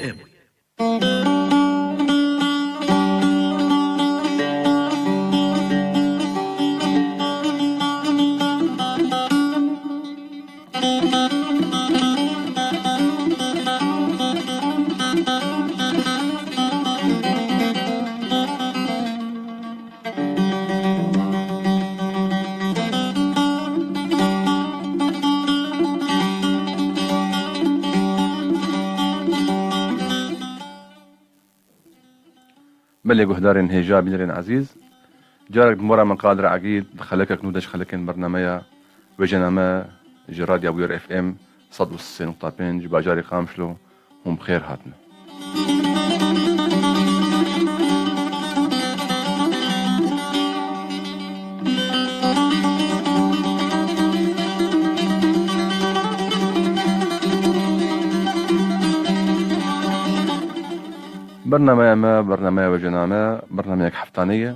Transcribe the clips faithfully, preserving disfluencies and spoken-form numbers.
M. Belê guhdarên hêja, bînerên ezîz, carek din we re min Qadir Egîd di xelekek nû de ji xelekên bernameya Wêjename ji Radya Bûyer F M sed û sê nokta pênc ji bajarê Qamişlo hûn bi xêr hatine. Bernameya me, bernameya Wêjename, bernameyek heftanê ye.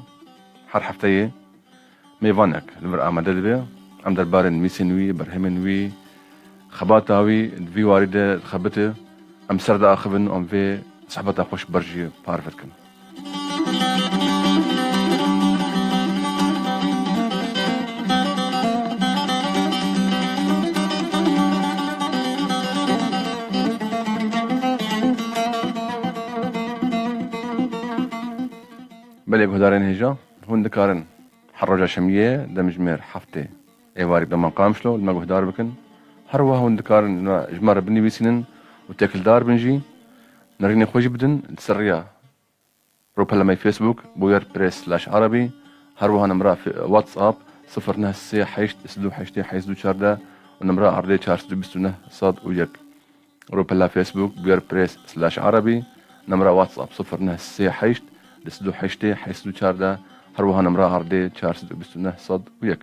Her hefteyê mêvanek li vir amade dibe. Em derbarê nivîsên wî, berhemên wî, xebata wî di vî warî de dixebite. Em ser diaxivin û em vê sohbeta xweş ber jî parve dikin. Belê guhdarên hêja, hûn dikarin her roja şemiyê demjimêr heftê êvarî bi Qamişlo li me guhdar bikin. Her wiha hûn dikarin ji me re binivîsînin û têkildar bin jî. Nerînê xwe jî bidin li ser rêya rûpela me Facebook, Bûyer Press slash Arabî, her wiha nimra fe-, WhatsApp sifir neh sê heşt sê du heştê heşt du çardeh û nimra erdê çar sed û bîst û neh sed û yek. Rûpela Facebook, Bûyer Press slash Arabî, nimra WhatsApp sifir neh sê heşt sê du heştê heşt du çardeh, her wiha nimra erdê çar sed û bîst û neh sed û yek.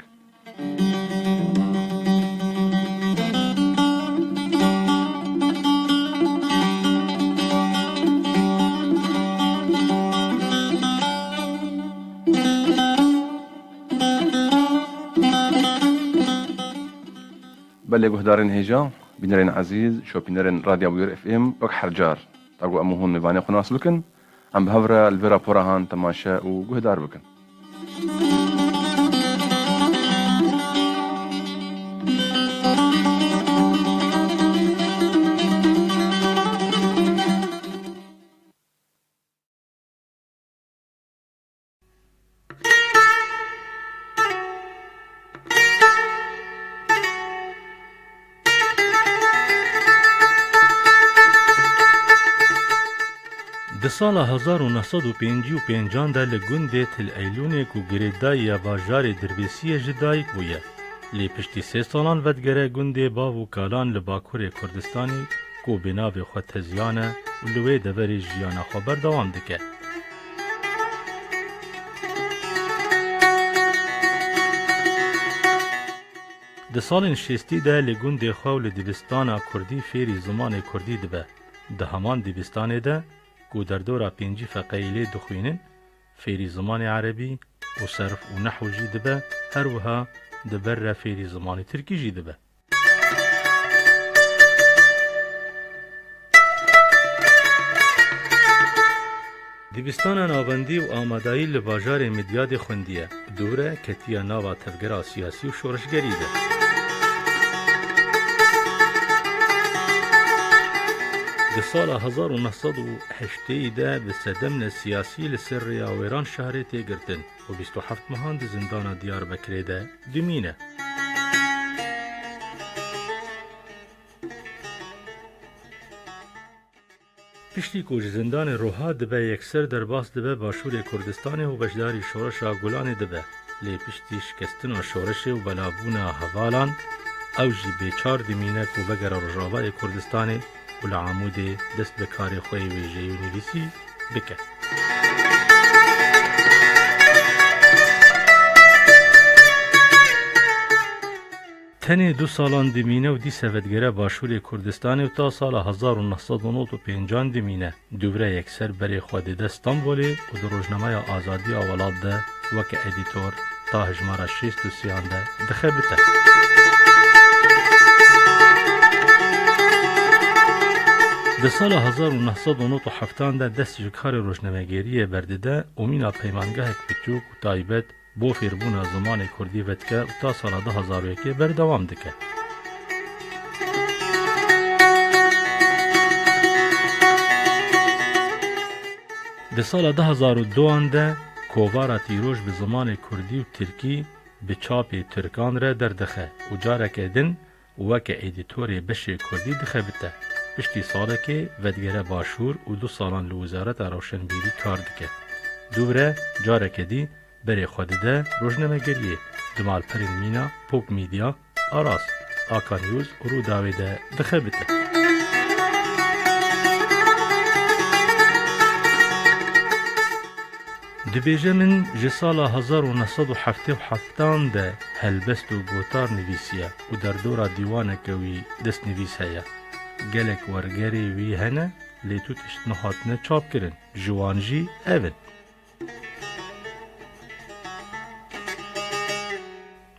Belê guhdarên hêja, bînerên ezîz, şopînerên Radya Bûyer F M, wek her car, da ku em û hûn mêvanê xwe nas bikin, em bi hev re li vê rapora han temaşe û guhdar bikin. Di sala hezar û neh sed û pêncî û pêncan de li gundê Til Eylûnê ku girêdayî ya bajarê Dirbêsiyê ji dayik bûye. Lê piştî sê salan vedigere gundê Bav û Kalan li Bakurê Kurdistanê ku bi navê xwe Tezyan e û li wê deverê jiyana xwe berdewam dike. Di salên şêstî de li gundê xwe û li dibistana kurdî fêrî zimanê kurdî dibe. Di heman dibistanê de ku derdora pêncî feqeyî lê dixwînin, fêrî zimanê erebî û serf û nehw jî dibe, her wiha di ber re fêrî zimanê tirkî jî dibe. Dibistana navendî û amadayî li bajarê Midyadê xwindiye, bi dû re ketiye nava tevgera siyasî û şoreşgerî de. Di sala hezar û neh sed û heştê de bi sedemle siyasî li ser rêya Wêranşehrê tê girtin û bîst û heft mehan di zindana Diyarbekirê de dimîne. Piştî ku ji zindanê roha dibe, yekser derbas dibe Başûrê Kurdistanê û beşdarî şoreşa Gulanê dibe. Lê piştî şikestina şoreşê û belavbûna hevalan, ew jî bêçar dimîne ku vegere Rojavayê Kurdistanê û li Amûdê dest bi karê xwe yê wêjeyî û nivîsî bike. Tenê du salan dimîne û dîse vedigere Başûrê Kurdistanê û ta sala hezar û neh sed û nod û pêncan dimîne. Dûvre yekser berê xwe dide Stenbolê û di rojnameya Azadiya Welat de weke edîtor ta hejmara şêst û sêyan de dixebite. Di sala hezar û neh sed û nod û heftan de dest ji karê rojnamegeriyê berdide û mîna peymangehek piçûk û taybet bo fêrbûna zimanê kurdî vedike û ta sala du hezar û yekê berdewam dike. Di sala du hezar û duan de kovara Tîroj bi zimanê kurdî û tirkî bi çapê tirkan re derdixe û careke din weke edîtorê beşê kurdî dixebite. Piştî salekê vedigere Başûr û du salan li Wezareta Rewşenbîrî kar dike. Dûvre careke dî berê xwe dide rojnamegeriyê, di malperên mîna Pop Media, Aras, Aka News û Rûdawê de dixebite. Dibêje, min ji sala hezar û neh sed û heftê û heftan de helbest û gotar nivîsiye û derdora dîwaneke wî destnivîs heye. Gelek wergerê wî hene, lê tu tişt nehatine çapkirin. Ji wan jî ev in.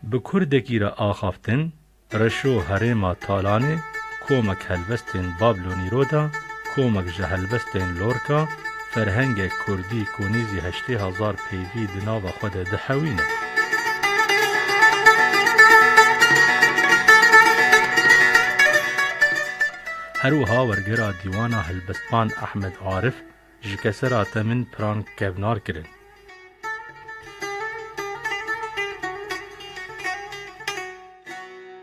Bi kurdekî re axaftin, Reşo herêma Talanê, komek helbestên Bablonî Roda, komek ji helbestên Lorka, ferhengek kurdî ku nêzî heştê hezar peyvî di nava xwe de dihewîne. Her wiha wergera dîwana helbestvan Ehmed Arif, ji kesera te min piran kevnar kirin.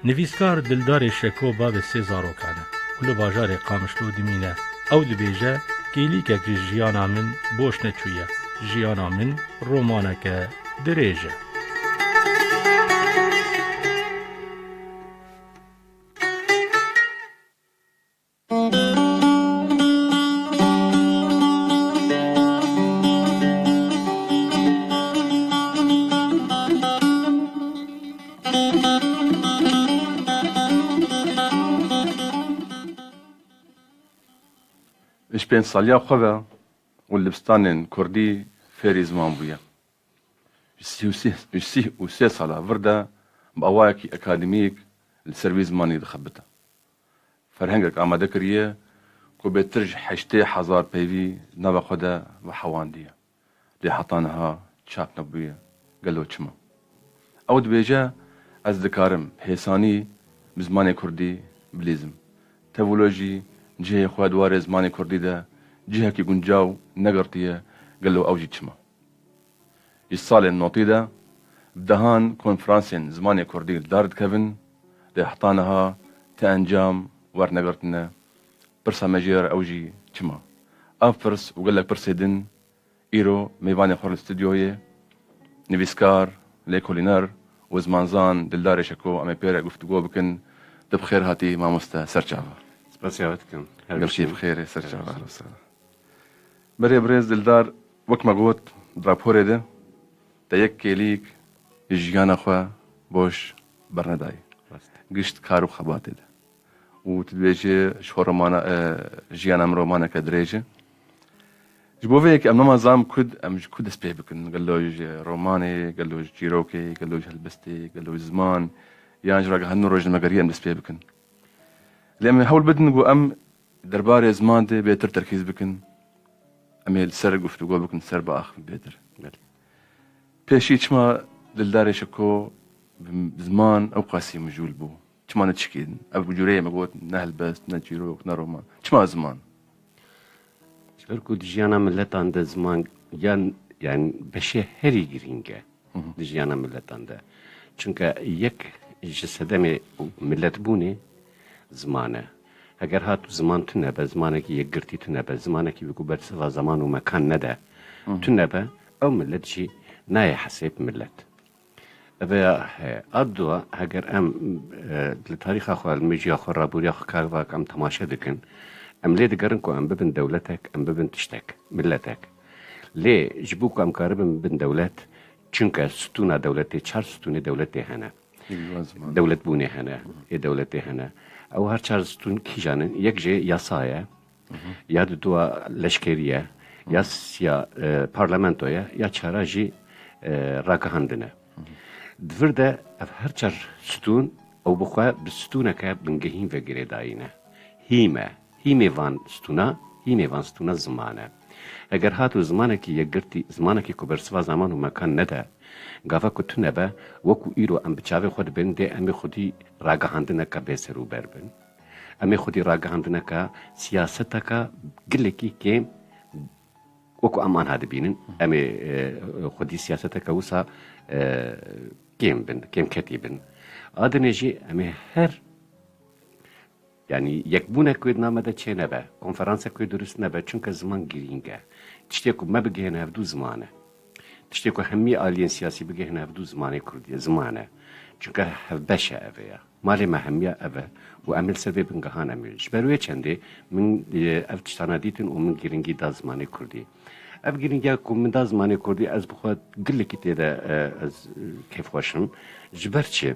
Nivîskar Dildarê Şeko bavê sê zarokan e û li bajarê Qamişlo dimîne. Ew dibêje, kêlîkek ji jiyana min boş neçûye. Jiyana min romaneke dirêj e. Ji pênc saliya xwe ve û li dibistanên kurdî fêrî ziman bûye. Ji sî û sê, ji sî û sê sala vir de bi awayekî akademîk li ser vî zimanî dixebite. Ferhengek amade kiriye ku bêtir ji heştê hezar peyvî di nava xwe de vehewandiye. Lê heta niha çap nebûye. Gelo çima? Ew dibêje, ez dikarim hêsanî bi zimanê kurdî bilîzim. Tevî wilo jî cihê xwe di warê zimanê kurdî de cihekî guncaw negirtiye, gelo ew jî çima? Ji salên notî de bi dehan konferansên zimanê kurdî li dar dikevin, lê heta niha ti encam wernegirtine. Pirsa me jê re ew jî çima? Ev pirs û gelek pirsê din îro mêvanê xwe li stûdyoyê, nivîskar, lêkolîner û zimanzan Dildarê Şeko em ê pê re guftûgo bikin. Tu bi xêr hatî mamoste Serçava. Spasiya we dikim. Her Gelkî bişîn. Bi xêrê Serçava. Her bişîn. Berê birêz Dildar, wek me got di raporê de, te yek kêlîk ji jiyana xwe boş bernedayî. Rast. Gişt kar û xebatê de. Û tu dibêjî ji xwe romana, e, jiyana min romaneke dirêj e. Ji bo vê yekê em nema zam kud, em ji ku dest pê bikin? Gelo ji romanê, gelo ji çîrokê, gelo ji helbestê, gelo ji ziman, yan ji ragihandin rojnamegeriyê em dest pê bikin? Lê em ê hewl bidin ku em derbarê ziman de bêtir terkîz bikin. Em ê li ser guftûgo bikin, ser biaxivin bêtir. Belê. Pêşî çima Dildarê Şeko bi ziman ew qasî mijûl bû? Çima ne tişkî din? Ev bi cûreyê me got, ne helbest, ne çîrok, ne roman. Çima ziman? Ji ber ku di jiyana miletan de ziman yan, yani beşê herî girîng e. Hı hı. Di jiyana miletan de. Çunke yek ji sedemê miletbûnê ziman e. Heger hat ziman tune be, zimanekî yekgirtî tune be, zimanekî bi ku bersiva zeman û mekan nede, hı hı, tune be, ew milet jî nayê hesêb milet. Eve ya he, a dua, heger em, e, li tarîxa xwe, li mêjiya xwe, rabûriya xwe kar vak em temaşe dikin, em lê digerin ku em bibin dewletek, em bibin tiştek, miletek. Lê ji bo ku em karibin bibin dewlet, çunke stûna dewletê, çar stûnê dewletê hene. Dil û ziman. Dewletbûnê hene, ê dewletê hene. Ew her çar stûn kîjan in? Yek jê yasa ye, ya dudua leşkerî ye, ya siya, e, parlamento ye, ya çara jî, e, ragihandin e. Di vir de ev her çar stûn ew bi xwe bi stûneke bingehîn ve girêdayî ne. Hîm e. Hîmê van stûna, hîmê van stûna ziman e. Eger hat û zimanekî yekgirtî, zimanekî ku bersiva zaman û mekan nede, gava ku tune be, wekû îro em bi çavê xwe dibin, dê em ê xwedî ragihandineke bêserûber bin. Em ê xwedî ragihandineke siyaseteke gilekî kêm, wekû em anha dibînin, em ê, e, xwedî siyaseteke wisa, e, kêm bin, kêmketî bin. A dinê jî em ê her, yanî yekbûnek wê di nav me de çênebe, konferansek wê durust nebe, çunke ziman girîng e. Tiştê ku me bigihêne hevdû ziman e. Tiştê ku hemî aliyên siyasî bigihêne hevdû zimanê kurdî ye, ziman e. Çunke hevbeş e ev ê ya. Malê me hemiya ev e û em ê li ser vê bingehan em ê. Ji ber wê çendê min, e, ev tiştana dîtin û min girîngî da zimanê kurdî. Ev girîngiya ku min da zimanê kurdî, ez bi xwe gilekî tê de, e, ez, e, kêfxweş im. Ji ber çi?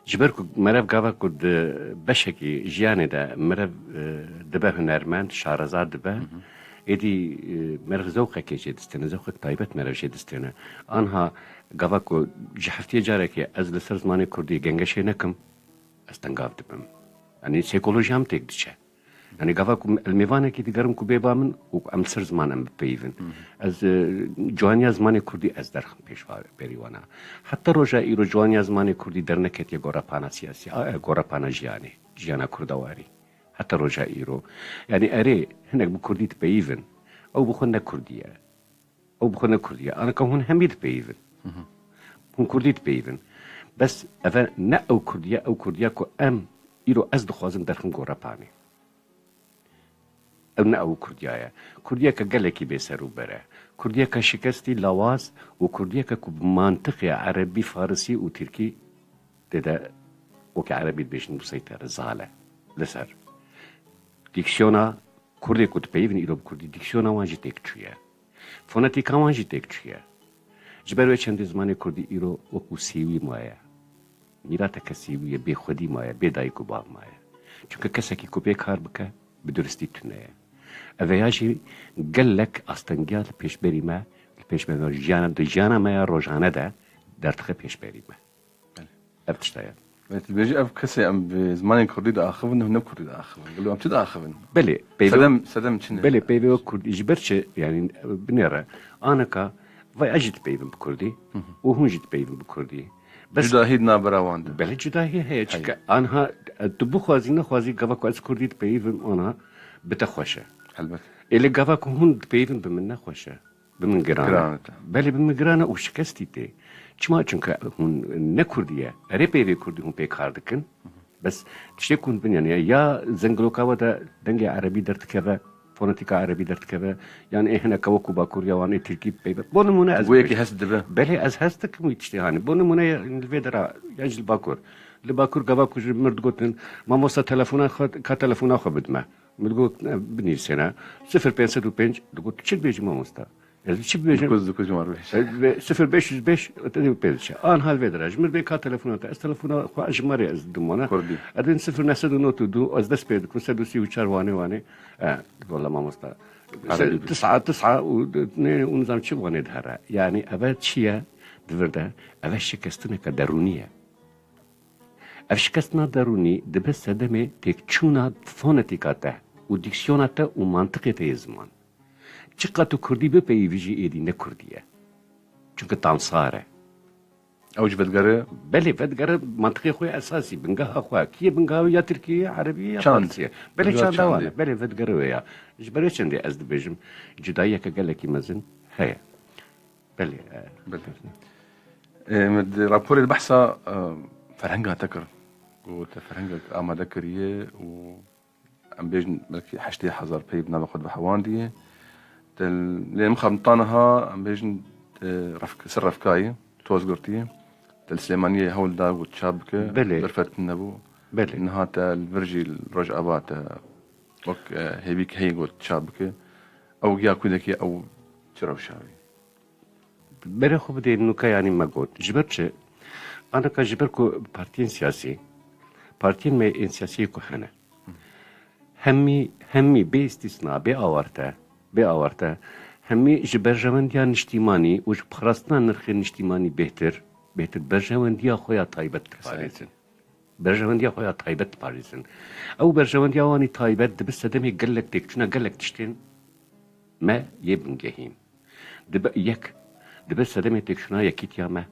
Ji ber ku merev gava ku di beşekî jiyanê de merev, e, dibe hunermend, şareza dibe, Hı hı. êdî, e, merev zewqekê jê distêne, zewqek taybet merev jê distêne. Anha gava ku ji heftiyê carekê ez li ser zimanê kurdî gengeşê nekim, ez tengav dibim. Yanî psîkolojiyam têk diçe. Yanî gava ku em li mêvanekî digerim ku bê ba min û em li ser ziman em bipeyivin. Hı. Ez, e, ciwaniya zimanê kurdî ez derxim pêş va-, berî wana. Heta roja îro ciwaniya zimanê kurdî derneketiye gorepana siyasî, a, e, gorepana jiyanê, jiyana kurdewarî. Heta roja îro. Yanî erê, hinek bi kurdî dipeyivin. Ew bi xwe ne kurdî ye. Ew bi xwe ne kurdî ye. Anaka hûn hemî dipeyivin. Hı hı. Hûn kurdî dipeyivin. Bes eve ne ew kurdî ye, ew kurdî ye ku em îro ez dixwazim derxim gorepanê. Ew ne ew kurdiya ye. Kurdiyeke gelekî bêserûber e. Kurdiyeke şikestî, lawaz û kurdiyeke ku bi mantiqê erebî, farisî û tirkî tê de, wekî erebî dibêjin, museytere, zal e. Li ser. Dîksiyona kurdê ku dipeyivin îro bi kurdî, dîksiyona wan jî têk çûye. Fonetîka wan jî têk çûye. Ji ber wê çendê zimanê kurdî îro wekû sêwî maye. Mîrateke sêwî ye, bêxwedî maye, bê dayik û bav maye. Çunke kesekî ku pê kar bike, bi duristî tune ye. Ev ya jî gelek astengiya li pêşberî me, li pêş me, jiyana, di jiyana me ya rojane de derdixe pêşberî me. Belê. Ev tişta ye. Belê, tu dibêjî ev kesê em bi zimanê kurdî diaxivin, hûn ne kurdî diaxivin. Gelo em çi diaxivin? Belê, peyvê Sedem, sedem çi ne? Belê, peyvê wek kurdî. Ji ber çi? Yanî, binêre. Aneka, vay ez jî dipeyvim bi kurdî Hı hı. û hûn jî dipeyvin bi kurdî. Bes Cudahî di navbera wan de. Belê cudahî heye. Heye. Çunke anha, e, tu bixwazî nexwazî gava ku ez kurdî dipeyvim, ana bi te xweş e. Helbet. Ê lê gava ku hûn dipeyvin bi min nexweş e. Bi min giran e. Giran e. Belê bi min giran e û şikestî tê. Çima? Çunke hûn ne kurdî ye. Erê peyvê kurdî hûn pê kar dikin. Bes tiştê ku hûn bin, yanî ya zengiloka we de dengê erebî derdikeve, fonetîka erebî derdikeve, yan ê hineke wekû Bakur ya wan ê tirkî peyve. Bo nimûne ez Bo yekî hez dibe. Belê ez hez dikim wî tiştê hanî. Bo nimûne li vê dera yan jî li Bakur. Li Bakur gava ku ji mir digotin, mamosta telefona xwe, ka telefona xwe bidime. Min digot, e, binivîsêne. Sifir pênc sed û pênc, digot, tu çi dibêjî mamosta? Ez çi bibêjim? Dokuz, dokuz ji me re bêje. E, ve sifir beş yüz beş, te dê pê diçe. Anha li vê dera. Ji min bê ka telefona te. Ez telefona xwe, ji me re ez didim wana. Kurdî. Ez dibin sifir neh sed û nod û du, ez dest pê dikim, sed û sî û çar wanê wanê. E, walla mamosta. Erebî Se-, bi- tis'a, tis'a û d-, ne, û nizam çi wanê dihere. Yanî eve çi ye? Di vir de, eve şikestineke derûnî ye. Ev şikestina derûnî dibe sedemê têkçûna fonetîka te û dîksiyona te û mantiqê te yê ziman. Çiqas tu kurdî bipeyivî jî êdî ne kurdî ye. Çunke tamsar e. Ew jî vedigere? Belê, vedigere mantiqê xwe esasî, bingeha xwe. Kî ye bingeha wî? Ya tirkî ye, erebî ye, ya Çand. Farsî ye. Belê Ya çanda wan çandê. e. Belê vedigere wê ya. Ji ber wê çendê ez dibêjim, cudayiyeke gelekî mezin heye. Belê, e. Belê. E, me di raporê de behsa, e, ferhenga te kir. Ku te ferhengek amade kiriye û em bêjin belkî heştê hezar peyv nava xwe dibe hewandiye. Te lê mixabin ta niha em bêjin, e, refk-, ser refkayê, toz girtiye. Te li Silêmaniyê hewl da ku çap bike, Belê. derfet nebû. Belê. Niha te li vir jî li Rojava te wek, e, hêvîk heye ku çap bike. Ew giya ku deke ew çi rewşa wî? Berê xwe bidê nûke yanî me got. Ji ber çi? Anaka ji ber ku partiyên siyasî, partiyên me ên siyasî ku hene. Hemî, hemî bê îstîsna, bê awarte, bê awarte, hemî ji berjewendiya niştîmanî û ji parastina nirxên niştîmanî bêhtir, bêhtir berjewendiya xwe ya taybet diparêzin. Berjewendiya xwe ya taybet diparêzin. Ew berjewendiya wan ê taybet dibe sedemê gelek têkçûna gelek tiştên me yê bingehîn. Dibe yek, dibe sedemê têkçûna yekîtiya me.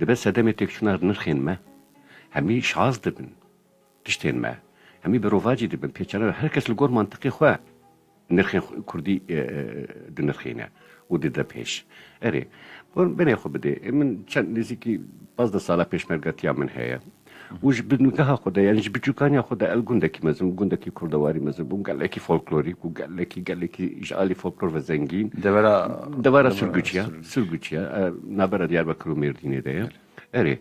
Dibe sedemê têkçûna nirxên me. Hemî şaz dibin tiştên me. Hemî berovajî dibin, pêçene, her kes li gor mantiqê xwe nirxên xwe, kurdî, e, e, dinirxîne û dide pêş. Erê, bon, benê xwe bidê. E, min çend nêzîkî pazdeh sala pêşmergatiya min heye. Û ji bingeha xwe de, yani ji biçûkaniya xwe de el gundekî mezin, gundekî kurdewarî mezin bûm, gelekî folklorîk û gelekî, gelekî ji alî folklor ve zengîn. Devera, devera devera Sirguçiya, Sirguç. Sirguçiya, e, navbera Diyarbekir û Mêrdînê de ye. Erê.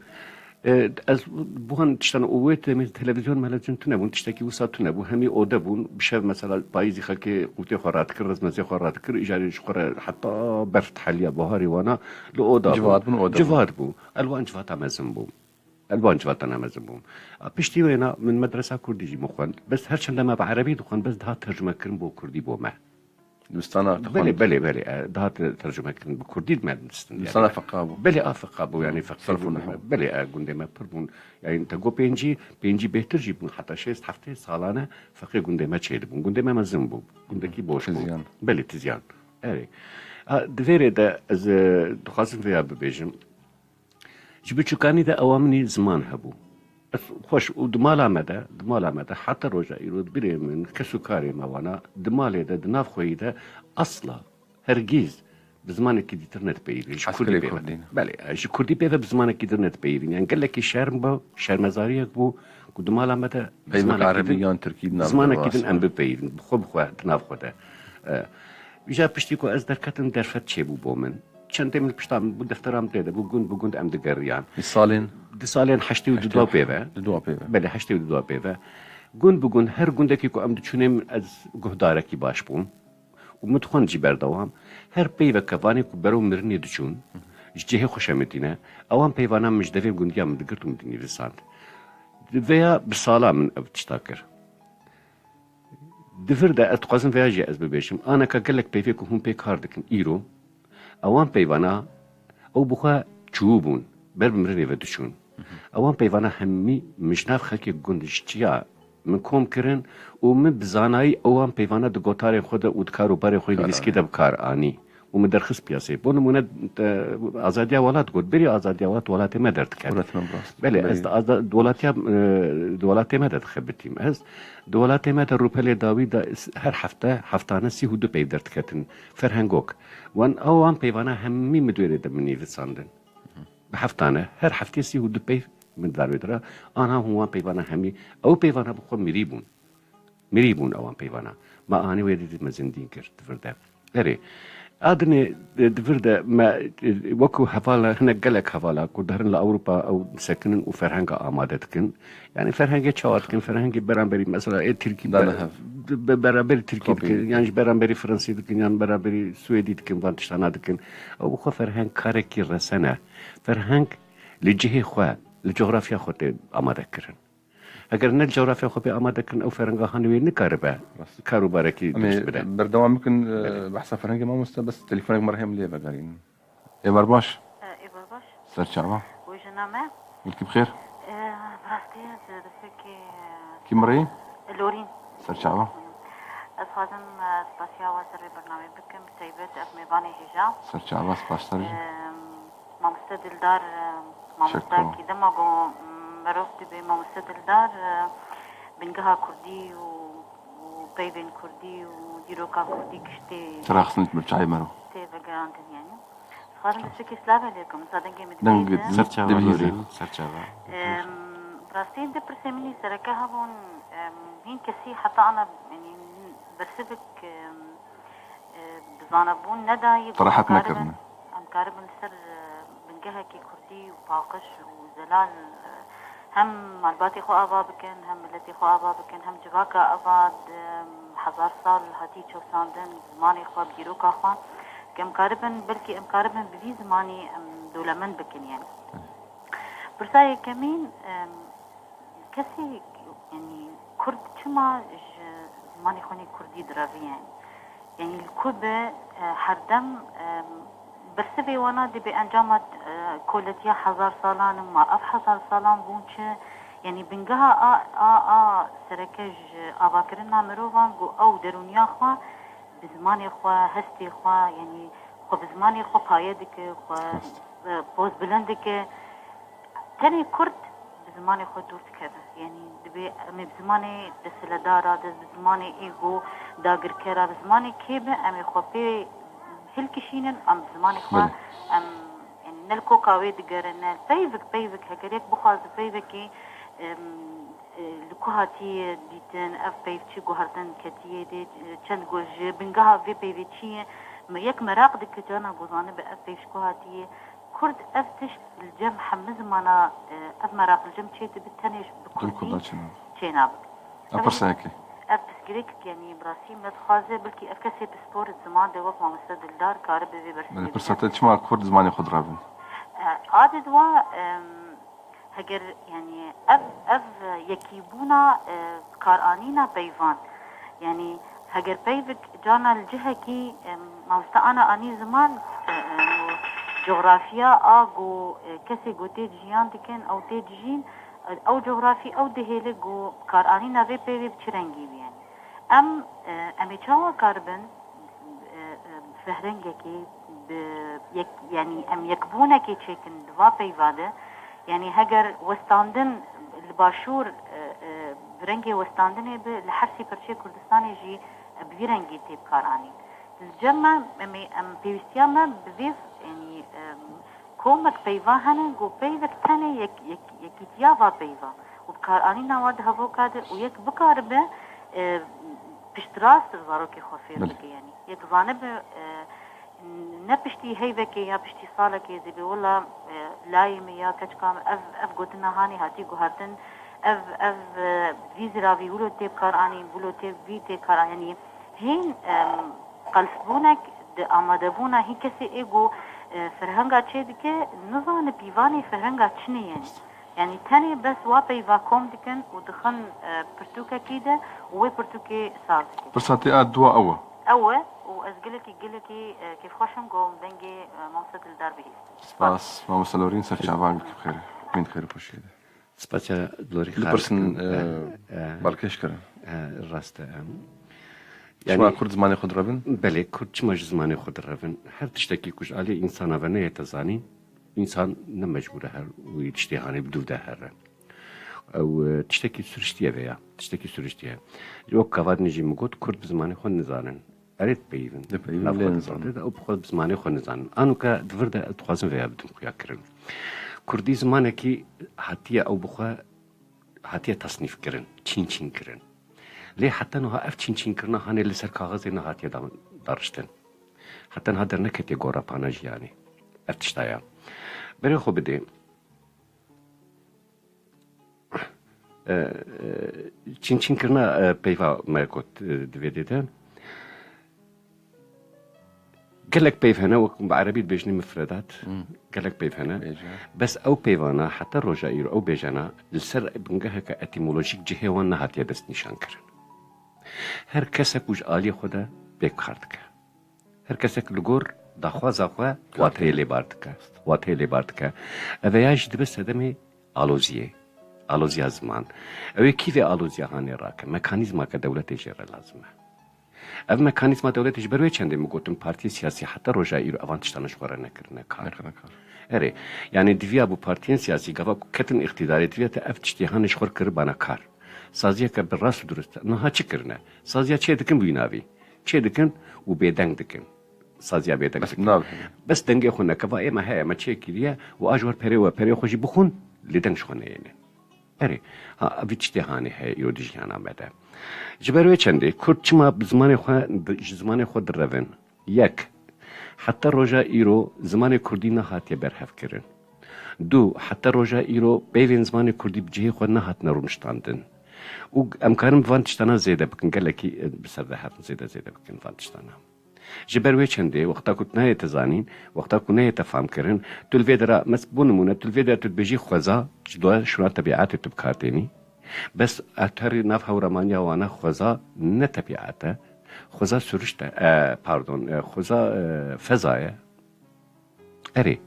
E, ez bi wan tiştan û wê demê televîzyon melevîzyon tune bûn, tiştekî wisa tune bû. Hemî ode bûn. Bi şev mesela payîzî xelkê qûtê xwe radikir, rezmezê xwe radikir, îcarê ji xwe re heta berf diheliya baharê wana li oda bûn. Civat bûn, ode bûn. Civat bû. El wan civata mezin bû. El wan civata mezin bûn. A, piştî wêna min medresa kurdî jî min xwend. Bes her çende me bi erebî dixwend, bes dihat tercumekirin bo kurdî bo me. Dibistana Belê, dixwend. Belê, belê. E, dihat tercumekirin bi kurdî me dibistin, yani. Dibistana feqa bû. Belê, a feqa bû, yani feqê Serf û gundê me. Nehwe. Belê, e, gundê me pir bûn. Yani te got pêncî, pêncî bêhtir jî bûn, heta şêst heftê salane feqê gundê me çêdibûn. Gundê me mezin bû. Gundekî boş bû. Tizyan. Belê, tizyan. Erê. A, di vê rê de ez, e, dixwazim vêya bibêjim. Ji biçûkanî de ewa min î ziman hebû. Ez xweş û di mala me de, di mala me de heta roja îro di birê min kes û karê me wana, di malê de, di nav xweyî de asla, hergîz bi zimanekî dîtir nedipeyivîn. Ji kurdî Eskerê pê ve. Kurdî ne. Belê, ji kurdî pê ve bi zimanekî din nedipeyivîn. Yani gelekî şerm bû, şermezariyek bû ku di mala me de bi Peyvek zimanekî erebî din, yan tirkî di bi nav de zimanekî din rast e. Em bipeyivîn, bi xwe bi xwe, di nav xwe de. E, Îja piştî ku ez derketim derfet çêbû bo min. Çendê min pişta min bû, deftera min tê de bû, gund bi gund em digeriyan. Di salên? Di salên heştê û du pê ve. Du pê ve. Belê, heştê û du pê ve. Gund bi gund her gundekî ku em diçûnê min ez guhdarekî baş bûm. Û min dixwend jî berdewam. Her peyveke vanê ku berew mirinê diçûn, ji cihê xwe şemitîne, ewan peyvana min ji devê gundiya min digirt û min dinivîsand. Di vêya bi sala min ev tişta kir. Di vir de ez dixwazim vêya jî ez bibêjim, aneka gelek peyvê ku hûn pê kar dikin îro, ewan peyvana ew bi xwe çûbûn, ber bi mirinê ve diçûn. Ewan peyvana hemî min ji nav xelkê gund ji çiya min kom kirin û min bi zanayî ewan peyvana di gotarên xwe de û di kar û barê xwe yê nivîskî de bi kar anî. û min derxist piyaseyê. Bo nimûne, te, Azadiya Welat got, berî Azadiya Welat welatê me derdikevin. Welatê me bi rast. Belê, ez di azda-, di welatiya, e, di welatê me de dixebitîm. Ez di welatê me de rûpelê dawî de s-, her hefte, heftane sî û du peyv derdiketin. Ferhengok. Wan, ew wan peyvana hemî min di wê rê de min nivîsandin. Bi heftane, her heftê sî û du peyv min dar wê dira. Anha hûn wan peyvana hemî, ew peyvana bi xwe mirî bûn. Mirî bûn ewan peyvana. Me anî wê dî me zindîn kir di vir de. Erê. A dinê, e, di vir de me, e, wekû hevala, hinek gelek hevala ku diherin li Ewropa ew disekinin û ferhenga amade dikin. Yani ferhengê çawa dikin? Ferhengê beramberî mesela ê Tirkî be-, be-, beramberî Tirkî dikin, yan jî beramberî Fransî dikin, yan beramberî Swêdî dikin, van tiştana dikin. Ew bi xwe ferheng karekî resen e. Ferheng li cihê xwe, li cografya xwe tê amade kirin. Eger ne li cografya xwe bê amade kirin, ew ferhenga hanê wê nikaribe kar û barekî dirust bide. Em ê berdewam bikin, e, behsa ferhengê mamoste, bes telefonek me re heye em lê vegerînin. Êvar baş. E, êvar baş. Ser çava. Wê jina me. Wekî bi xêr. E, bi rastî ez destpêkê, e, Kî min re yî? Lorîn. Ser çava. Ez xwazim, e, spasiya we ser vê bernameyê bikim, bi taybet ev mêvanê hêja. Ser çava, spas ser jî. E, Mamoste Dildar, e, mamostayekî dema ku mirov dibe mamoste Dildar, e, bingeha kurdî û, û peyvên kurdî û dîroka kurdî giştî Tira xistin li çayê mero. Tê vegerandin yani. Dixwazim pirseke slavê lê bikim, wisa dengê min Deng dibihîze. Ser çava, dibihîze. Lorîn, ser çava. Em, rastî du pirsê min î sereke hebûn, em, hîn kesî heta ana, yanî, bersivik, em, e, bi zanebûn nedayî, Te rehet em karibin, nekirine. Em karibin li ser, e, bingehekî kurdî û paqij û zelal, e, hem malbatê xwe ava bikin, hem miletê xwe ava bikin, hem civaka ava di hezar sal hatî çewsandin, zimanê xwe, bi dîroka xwe, ku em karibin, belkî em karibin bi vî zimanî em dewlemend bikin, yani. Pirsa yekemîn, em, kesî, yani, kurd çima ji zimanê xwe nê kurdî direvî, yani? Yani li ku be, e, herdem, e, bersivê wana dê bê encama, e, koletiya hezar salan in, ma ev hezar salan bûn çi? Yanî bingeha a, a, a sereke ji avakirina mirovan ku ew derûniya xwe bi zimanê xwe, hestê xwe, yanî xwe bi zimanê xwe paye dike, xwe, e, poz bilind dike. Tenê Kurd bi zimanê xwe dûr dikeve. Yanî dibê em ê bi zimanê desthiledara, dest bi zimanê ê ku dagirkera, bi zimanê kê be, em ê xwe pê hilkişînin, em bi zimanê xwe, Belê. em, yanî ne li koka wê digerin, ne peyvik, peyvik, heger yek bixwaze peyvekê, em, e, li ku hatiye dîtin, ev peyv çi guhertin ketiye dê, çend ku ji bingeha vê peyvê çi ye, me-, yek meraq dike cana ku zanibe ev peyv ji ku hatiye. Kurd ev tişt li cem hemû zimana, e, ev meraq li cem çê dibe, tenê ji bi Kurda kurdî çênabe. Çênabe. Ev pirseke. Ev pirsgirêk, yanî bi rastî me dixwaze, belkî ev kesê pispor ziman de wek mamoste Dildar karibe vê bersê Belê, bide. Pirsa te çima Kurd zimanê xwe direvin? E, a di dwa, em, heger, yanî ev, ev yekîbûna, e, karanîna peyvan. Yanî heger peyvik cana li cihekî, em, mamoste Ana anî ziman, e, e, coxrafiya a ku, e, kesê ku tê jiyan dikin, ew tê dijîn, e, ew coxrafî ew dihêle ku karanîna vê peyvê bi çi rengî bî yanî. Em, e, em ê çawa karibin, e, e, fehrengekê bi yek, yanî em yekbûnekê çêkin di va peyva de, yanî heger westandin li başûr, e, e, bi rengê westandinê bi, li her sî perçeyê Kurdistanê jî, e, bi vî rengî tê bikaranîn. Li cem me, em ê, em pêwîstiya me bi vê, yanî, e, komek peyva hene, ku peyvek tenê yek, yek, yekîtiya va peyva û bikaranîna wa di hevoka de û yek bikaribe, e, piştrast zarokê xwe fêr Belê. bike, yanî yek zanibe, e, ne piştî heyvekê ya piştî salekê zî bê wela, e, layê me ya keçika me ev, ev gotina hanê hatî guhertin, ev, ev, e, vî ziravî wilo tê bikaranîn, wilo tê vî tê karanîn, yanî hîn, em, qelsbûnek di amadebûna hîn kesê ê ku, e, ferhenga çê dike, nizane pîvanê ferhenga çi ne yanî. Yanî tenê bes wa peyva kom dikin û dixin, e, pirtûkekî de û wê pirtûkê saz dikin. Pirsa te a dua ew e. Ew e û ez gelekî, gelekî, e, kêfxweş im ku em dengê, e, mamoste Dildar bihîstin. Spas, mamoste Lorîn, ser çavan bikî bi xêr. Min xêr û xweşiyê de. Spasiya Lorî Dipirsin, Xalid. e, E, e, balkêş kirin. E, rast e, em. Çima Yanî Kurd zimanê xwe direvin? Belê, Kurd çima ji zimanê xwe direvin? Her tiştekî ku ji aliyê însana ve neyête zanîn, însan ne mecbûr e her wî tiştê hanê bi dûv de here. Ew, e, tiştekî siriştî ye vê ya. Tiştekî siriştî ye. Wek gava din jî min got, Kurd bi zimanê xwe nizanin. Erê dipeyivin. Dipeyivin, Nav lê xwe nizanin. Dizanî, ew bi xwe bi zimanê xwe nizanin. Anûka di vir de ez dixwazim vêya bidim xuya kirin. Kurdî zimanekî hatiye ew bi xwe, hatiye tasnîf kirin, çîn çîn kirin. Lê heta niha ev çîn çîn kirina hanê li ser kaxizê nehatiye da-, dariştin. Heta niha derneketiye gorapana jiyanê. Ev tişta ya. Berê xwe bidê. E, e, çîn çîn kirina, e, peyva me got, e, di vê dê de. Gelek peyv hene, wek bi erebî dibêjinê mifredat. Hmm. Gelek peyv hene. Bêje. Bes ew peyvana heta roja îro ew bêjena li ser bingeheke etîmolojîk cihê wan nehatiye destnîşan kirin. Her kesek ku ji aliyê xwe de bê kar dike. Her kesek li gor daxwaza xwe wateyê lêbar dike. Wateyê lêbar dike. Ev ya jî dibe sedemê aloziyê. Aloziya ziman. Ew ê kî vê aloziya hanê rake? Mekanîzmake dewletê jê re lazim e. Ev mekanîzma dewletê ji ber wê çendê min gotin partiyê siyasî heta roja îro evan tiştana ji xwe re nekirine kar. Nekirine kar. Erê, yanî diviya bû partiyên siyasî gava ku ketin îqtîdarê diviya te ev tiştê hanê ji xwe re kiribana kar. Saziyeke bi rast û durust. Niha çi kirine? Saziya çê dikin wî navî. Çê dikin û bêdeng dikin. Saziya bêdeng Bes dikin. Nav heye. Bes dengê xwe neke va ê me heye, me çê kiriye û a ji wer perê we, perê xwe jî bixwin, lê deng ji xwe neyêne. Erê, ha, vî tiştê hanê heye îro di jiyana me de. Ji ber wê çendê, Kurd çima bi zimanê xwe, ji zimanê xwe direvin? Yek, heta roja îro zimanê Kurdî nehatiye berhevkirin. Du, heta roja îro peyvên zimanê Kurdî bi cihê xwe nehatine rûniştandin. Û em karin bi van tiştana zêde bikin, gelekî, e, bi ser de herin zêde zêde bikin van tiştana. Ji ber wê çendê, wexta ku tu nayê te zanîn, wexta ku neyê te famkirin, tu li vê dera, mes-, bo nimûne, tu li vê dera tu dibêjî xweza, ji dua şûna tebîetê tu bi kar tênî. Bes, e, tu herî nav hewramaniya wana xweza ne tebîet e, xweza sirişt e, e, pardon, e, xweza, e, feza ye. Erê,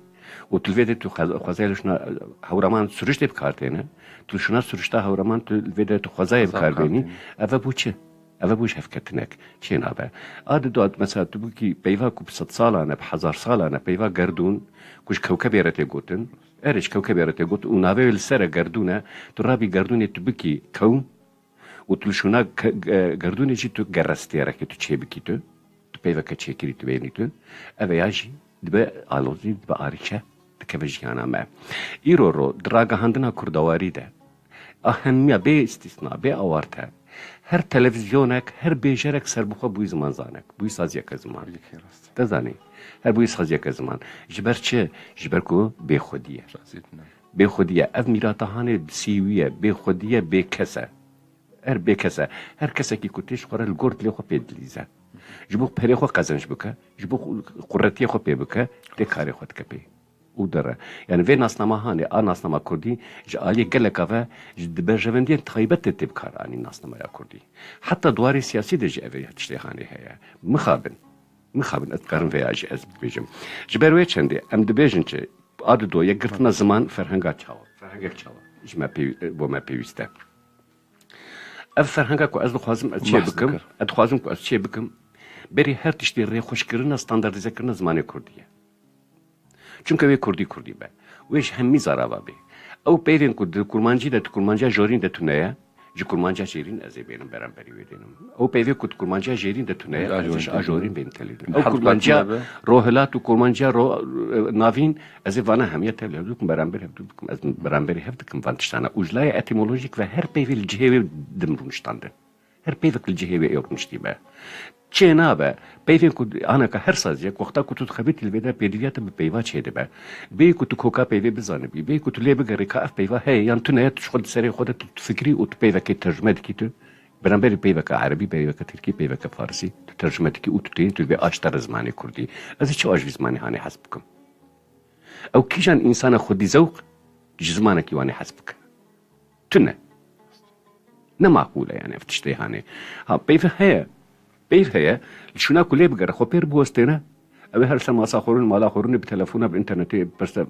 Û tu li vê de tu xwez-, xwezayê li şûna hewraman siriştê bi kar têne. Tu li şûna sirişta hewraman tu li vê de tu xwezayê bi kar bênî. Ev e bû çi? Ev e bû ji hevketinek. Çê nabe. A di do, mesela tu bikî peyva ku bi sed salan e, bi hezar salan e, peyva gerdûn, ku ji kewkebê re tê gotin. Erê, ji kewkebê re tê gotin. Û navê wê li ser e gerdûn e. Tu rabî gerdûnê tu bikî kewm. Û tu li şûna ke-, e, gerdûnê jî tu gerestêrekê tu çê bikî tu. Tu peyveke çêkirî tu bênî tu. Ev ya jî dibe alozî, dibe arîçe, dikeve jiyana me. Îro ro di ragihandina kurdawarî de, a hemiya bê îstîsna, bê awarte, her televîzyonek, her bêjerek serbixwe bûyî zimanzanek, bûyî saziyeke ziman. Te zanî, her bûyî saziyeke ziman. Ji ber çi? Ji ber ku bêxwedî ye. Bêxwedî ye. Ev mîrata hanê sîwî ye, bêxwedî ye, bêkes e. Her bêkes e. Her kesekî ku tê ji xwe re li gor dilê xwe pê dilîze. Ji bo perê xwe qezenc bike, ji bo quretiyê xwe pê bike, tê karê xwe dike pê. Û dere. Yani vê nasnama hanê, a nasnama kurdî ji aliyê geleka ve ji di berjevendiyên taybet de tê bikaranîn nasnamaya kurdî. Heta di warê siyasî de jî ev tiştê hanê heye. Mixabin. Mixabin ez dikarim vêya jî ez bibêjim. Ji ber wê çendê em dibêjin çi? A di do yekgirtina ziman ferhenga çawa? Ferhengek çawa? Ji me pêwî-, bo me pêwîst e. Ev ferhenga ku ez dixwazim ez çê bikim, ez dixwazim ku ez çê bikim, berî her tiştî rêxweşkirina, standardîzekirina zimanê kurdî ye. Çunke wê kurdî kurdî be. Wê ji hemî zarava bê. Ew peyvên ku di kurmancî de, di kurmanciya jorîn de tune ye, ji kurmanciya jêrîn ez ê bênim beramberî wê dênim. Ew peyvê ku di kurmanciya jêrîn de tune ye, ez ê ji a jorîn bênim telê dênim. Ew kurmanciya rohilat û kurmanciya ro-, navîn, ez ê vana hemiya telê hev dikim, beramberî hev dikim, ez beramberî hev dikim van tiştana. Û ji layê etîmolojîk ve her peyvê li cihê wê dim rûniştandin. Her peyvek li cihê wê ê rûniştî be. Çê nabe, peyvên ku aneka her saziyek, wexta ku tu dixebitî li vê de pêdiviya te bi peyva çê dibe. Bêyî ku tu koka peyvê bizanibî, bêyî ku tu lê bigerî ka ev peyva heye yan tune ye, tu ji xwe di serê xwe de tu, tu fikirî û tu peyvekê tercume dikî tu. Beramberî peyveke erebî, peyveke tirkî, peyveke farsî, tu tercume dikî û tu têyî tu dibê a ji te re zimanê kurdî. Ez ê çawa ji vî zimanê hanê hez bikim? Ew kîjan însana xwedî zewq ji zimanekî wanê hez bike? Tune. Ne maqûl e yani ev tiştê hanê. Ha, peyv heye. Peyv heye. Li şûna ku lê bigere, xwe pêr biwestêne. Ew ê her ser masa xwe rûn, mala xwe rûnê bi telefona, bi internetê pirse.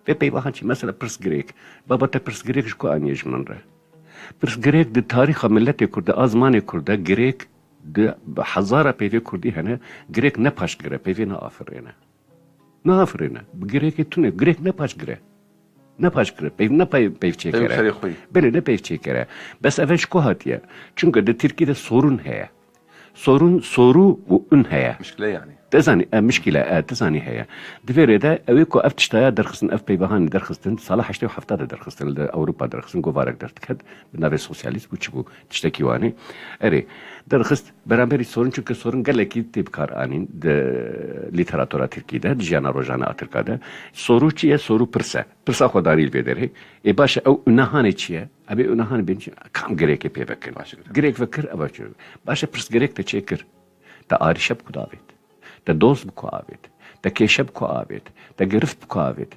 Vê peyva ha çi? Mesela pirs girêk. Baba te pirs girêk ji ku aniye ji min re? Pirs girêk di tarîxa miletê Kurd de, a zimanê Kurd de girêk di hezara peyvê Kurdî hene. Girêk ne paşgire, peyvê ne afirêne. Nahafirêne. Bi girêkê tune. Girêk ne paşgire. Ne paşgire. Peyv ne peyv, peyv çêkere. Belê ne peyv çêkere. Bes eve ji ku hatiye? Çunke di tirkî de sorun heye. Sorun, soru û un heye. Mişkile yani. Te zanî, e, mişkile, e, te zanî heye. Di vê rê de ew ê ku ev tiştaya derxistin, ev peyvahanê derxistin, sala heştê û hefta de derxistin, li Ewropa derxistin, govarek derdiket, bi navê sosyalîst bû, çi bû, tiştekî wanî. Erê, derxist, beramberî sorun, çunke sorun gelekî tê bikar anîn di lîteratura tirkî de, di jiyana rojane a tirka de. Soru çi ye? Soru pirs e. Pirsa xwedarî li vê derê. Ê baş e, ew unehanê çi ye? Em ê unehanê bên çi? Kam girêkê pê vekir? Girêk vekir, ev çi? Baş e, pirs girêk te çê kir. Te arîşe bi ku davêt? Te doz bi ku avêt? Te kêşe bi ku avêt? Te girift bi ku avêt?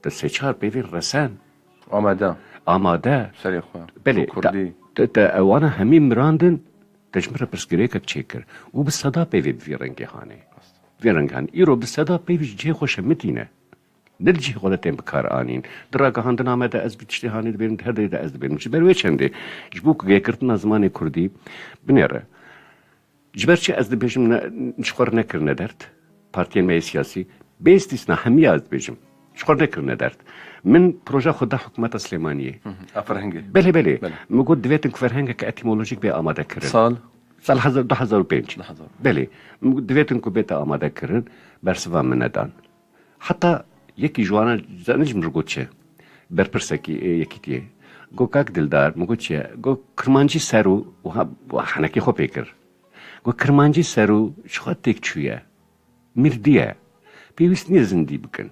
Te sê çar peyvên resen. Amade. Amade. Serê xwe. Belê, te, te, te ewana hemî mirandin, te ji min re pirsgirêkek çêkir. Û bi seda peyvê bi vî rengê hanê. Vî rengê hanê. Îro bi seda peyv ji cihê xwe şemitîne. Ne li cihê xwe de tên bikar anîn. Di ragihandina me de ez vî tiştê hanê dibênim, di her derê de ez dibênim. Ji ber wê çendê, ji bo ku girêkirtina zimanê kurdî binêre. Ji ber çi ez dibêjim ne, ji xwe re nekirine derd? Partiyên me yê siyasî, bê îstîsna hemiya ez dibêjim. Ji xwe re nekirine derd. Min proja xwe da hikûmeta Silêmaniyê. Hı hı. A ferhengê. Belê, belê. Belê. Min got divêtin ku ferhengeke etîmolojîk bê amade kirin. Sal? Sal hezar, du hezar û pênc. Du hezar. Belê. Min got divêtin ku bête amade kirin, bersiva min nedan. Heta yekî ji wana, zanî ji min re got çi? Berpirsekî ê Yekîtiyê. Got, kak Dildar, min got çi ye? Got, kirmancî ser û, wiha, wiha henekê xwe pê kir. Got, kirmancî ser û ji xwe têk çûye. Mirdiye. Pêwîst niye zindî bikin.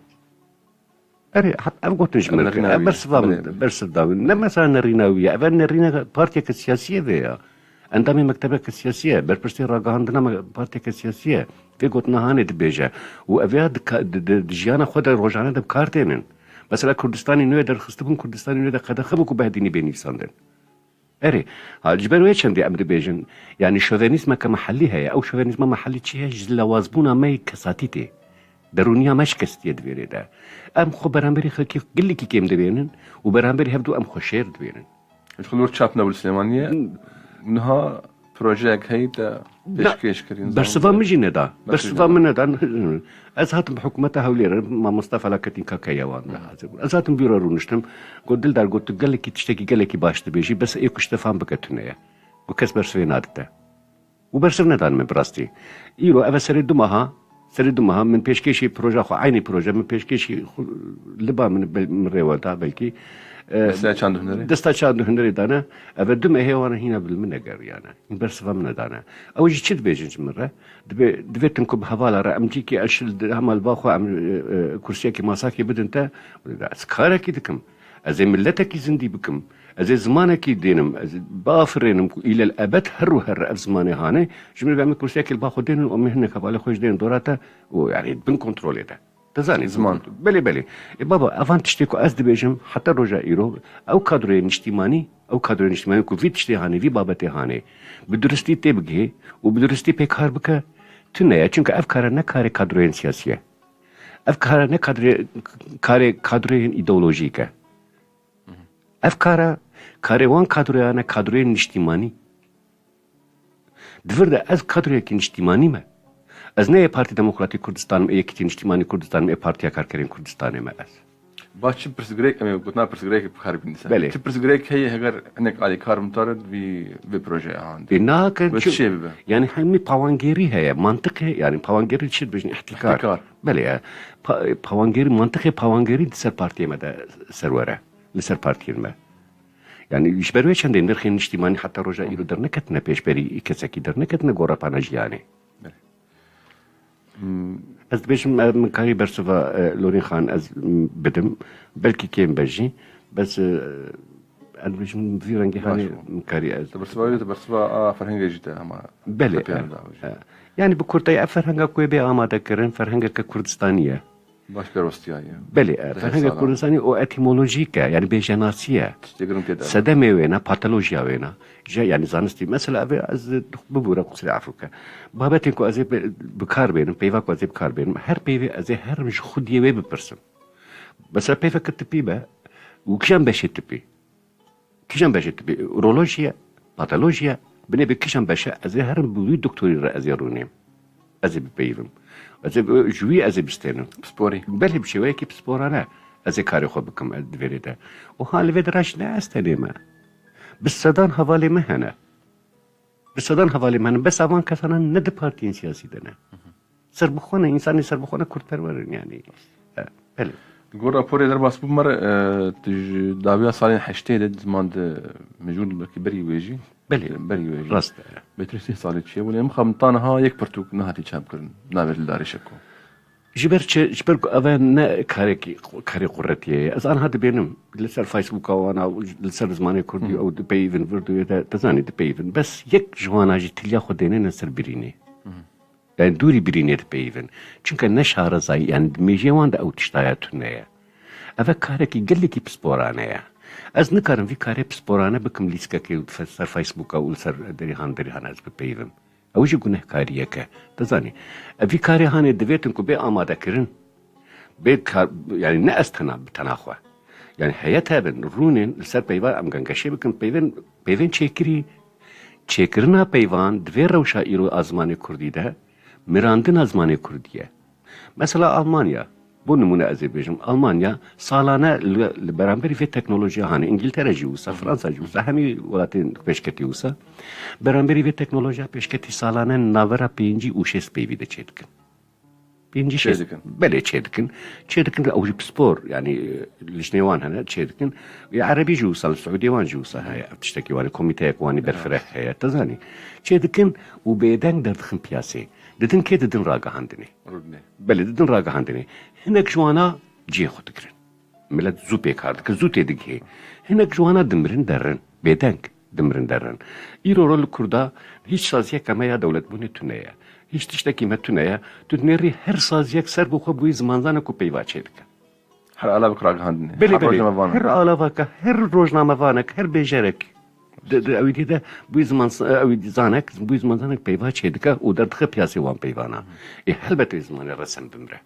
Erê, hat ev gotin ji min re. Ev bersiva min, bersiv da wî. Ne mesela nerîna wî ye. Ev nerîna partiyeke siyasî ye vê ya. Endamê mektebeke siyasî ye. Berpirsê ragihandina me, partiyeke siyasî ye. Vê gotina hanê dibêje. Û ev ya di ka-, di, di, di jiyana xwe de rojane de bi kar tênin. Mesela Kurdistanê nû yê derxistibûn, Kurdistanê nû yê de qedexe bû ku Behdînî bê nivîsandin. Erê, ha, ji ber wê çendê em dibêjin, yanî şovenîzmeke mehellî heye. Ew şovenîzma mehellî çi ye? Ji lewazbûna me yê kesatî tê. Derûniya me şikestiye di vê rê de. Em xwe beramberî xelkê gelekî kêm dibênin û beramberî hevdû em xwe şêr dibênin. Ji xwe li wir çap nebû li Silêmaniyê. Niha projeyek heyî te Na, pêşkêş kirî, bersiva min jî neda. Bersiva min neda. Ez hatim bi hikûmeta Hewlêrê, mamosta felaketî kakeye wan de hazir bûn. Ez hatim bîra rûniştim. Got, Dildar, got, tu gelekî tiştekî gelekî baş dibêjî, bes ê ku ji te fam bike tune ye. Got, kes bersivê nadite. Û bersiv nedan min bi rastî. Îro ev e serê du meha, serê du meha min pêşkêşî proja xwe, eynî proje min pêşkêşî xwe li ba min, min rê we da belkî. E, Desta çand û hunerê? Desta çand û hunerê dane. Ev e du mehê wan hîna bi min negeriyane. Hîn bersiva min nedane. Ew jî çi dibêjin ji min re? Dibê, divêtin ku bi hevala re em cîkî eşil di hema li ba xwe em, e, e, kursiyekî masakê bidin te. Ez karekî dikim. Ez ê miletekî zindî bikim. Ez ê zimanekî dênim. Ez ê biafirênim ku îlel ebed her û her ev zimanê hane. Ji min ve em ê kursiyekê li ba xwe dênin û em ê hinek hevalê xwe jî dênin dora te û, yanî, bin kontrolê te. Te zanî, ziman. Belê, belê. Ê baba, evan tiştê ku ez dibêjim, heta roja îro, ew kadroyê niştîmanî, ew kadroyê niştîmanî ku vî tiştê hanê, vî babetê hanê, bi duristî tê bigihê û bi duristî pê kar bike, tune ye. Çunke ev kare ne karê kadroyên siyasî ye. Ev kare ne kadre-, karê kadroyên îdeolojîk e. Ev kara, karê wan kadroyan e, kadroyên niştîmanî. Di vir de ez kadroyekî niştîmanî me. Ez ne yê Partî Demokratîk Kurdistan im, ê Yekîtî Niştîmanî Kurdistan im, ê Partiya Karkerên Kurdistanê me ez. Baş çi pirsgirêk, em ê gotina pirsgirêk bi kar bînin ser. Belê. Çi pirsgirêk heye heger hinek alîkar min tare vî, vê projeyê han? Ê, nakin, Wê çi, çi bibe? Yani hemî pawangêrî heye, mantiqê, yani pawangêrî çi dibêjin, îhtîkar. Îhtîkar. Belê, e, pa-, pawangêrî, mantiqê pawangêrî di ser partiyê me de serwer e. Li ser partiyên me. Yani ji ber wê çendê nirxên niştîmanî heta roja îro derneketine pêşberî, kesekî derneketine gorepana jiyanê. Belê. Hmm. Ez dibêjim, e, min karî bersiva, e, Lorîn Xan ez, m, bidim. Belkî kêm be jî. Bes, e, ez dibêjim vî rengî Baş hanê bû. Min karî ez. Te bersiva wê, te bersiva a ferhengê jî te hema Belê, te pê e, da jî. E. Yani bi kurtayî ev ferhenga ku wê bê amade kirin, ferhengeke Kurdistanî ye. Baş pêrostiyaye. Belê, e, Dehê ferhenga salan. Kurdistanî o etîmolojîk e, yani bêjenasî ye. Tiştê giring tê de. Sedemê wêna, patolojiya wêna. Ji, yani zanistî. Mesela ev ê ez bibûre qusrê efûke. Babetên ku ez ê bi, bi kar bênim, peyva ku ez ê bi kar bênim, her peyvê ez ê herim ji xwediyê wê bipirsim. Mesela peyveke tipî be û kîjan beşê tipî? Kîjan beşê tipî? Urolojî ye, patolojî ye. Binê bi kîjan beşe ez ê herim bi wî doktorî re ez ê rûnêm. Ez ê bipeyivim. Ez ê bi, ji wî ez ê bistênim. Pisporî. Belê bi şêweyekî pisporane ez ê karê xwe bikim, e, di vê rê de. Û ha li vê de re jî ne ez tenê me. Bi sedan hevalê me hene. Bi sedan hevalê me hene. Bes evan kesana ne di partiyên siyasî de ne. Serbixwe ne, însanê serbixwe ne kurdperwer in yani. E, belê. Li gor raporê derbas bû me re, e, tu ji dawiya salên heştê de ziman di mijûl belkî berî wê jî. Belê. Berî wê jî. Rast e. Bêtir sê salê çêbû, lê mixabin ta niha yek pirtûk nehatî çapkirin navê Dildarê Şeko. Ji ber çi? Ji ber ku ev e ne karekî, karê quretiyê ye. Ez anha dibênim li ser Facebooka wana û li ser zimanê kurdî Hı hı. ew dipeyivin vir duyê de, te zanî dipeyivin. Bes yek ji wana jî tiliya xwe dênene ser birînê. Hı hı. Yani dûrî birînê dipeyivin. Çunke ne şarezayî, yani di mêjê wan de ew tiştaya tune ye. Ev e karekî gelekî pisporane ye. Ez nikarim vî karê pisporane bikim lîstkekê û fe-, ser Facebooka û li ser derîhan derîhan ez bipeyivim. Ew jî gunehkariyek e. Dizanî, ev vî karê hanê divêtin ku bê amadekirin. Bê kar, yani ne ez tena, bi tena xwe. Yani heyet hebin, rûnên li ser peyva em gengeşê bikin, peyvên, peyvên çêkirî, çêkirina peyvan di vê rewşa îro a zimanê kurdî de, mirandina zimanê kurdî ye. Mesela Almanya, bo nimûne ez ê bêjim, Almanya salane li, li beramberî vê teknolojiya hanê, Îngiltere jî wisa, Fransa jî wisa, hemî welatên pêşketî wisa, beramberî vê teknolojiya pêşketî salane navbera pêncî û şêst peyvî de çêdikin. Pêncî Çê şêst dikin. Belê çêdikin. Çêdikin ew jî pispor, yani, e, lijnê wan hene, çêdikin. Ya Erebî jî wisa, li Siûdiyê wan jî wisa heye, ev tiştekî wan e, komîteyek wan ê berfireh heye, te zanî. Çêdikin û bêdeng derdixin piyasê. Didin kê? Didin ragihandinê. Rûdinê. Belê, didin ragihandinê. Hinek ji wana cihê xwe digirin. Milet zû pê kar dike, zû tê digihê. Hinek ji wana dimirin derin. Bêdeng dimirin derin. Îro ro li Kurda hîç saziyeke me ya dewletbûnê tune ye. Hîç tiştekî me tune ye. Tu dinêrî her saziyek ser bi xwe bûyî zimanzanek û peyva çêdike. Her alavek ragihandinê. Belê, Her belê. rojnamevanek. Her alaveke, her rojnamevanek, her bêjerek. Di, di, ew dî de bûyî ziman, ew dî zanek, bûyî zimanzanek peyva çêdike û derdixe piyasê wan peyvana. Ê helbet wê zimanê resen bimre.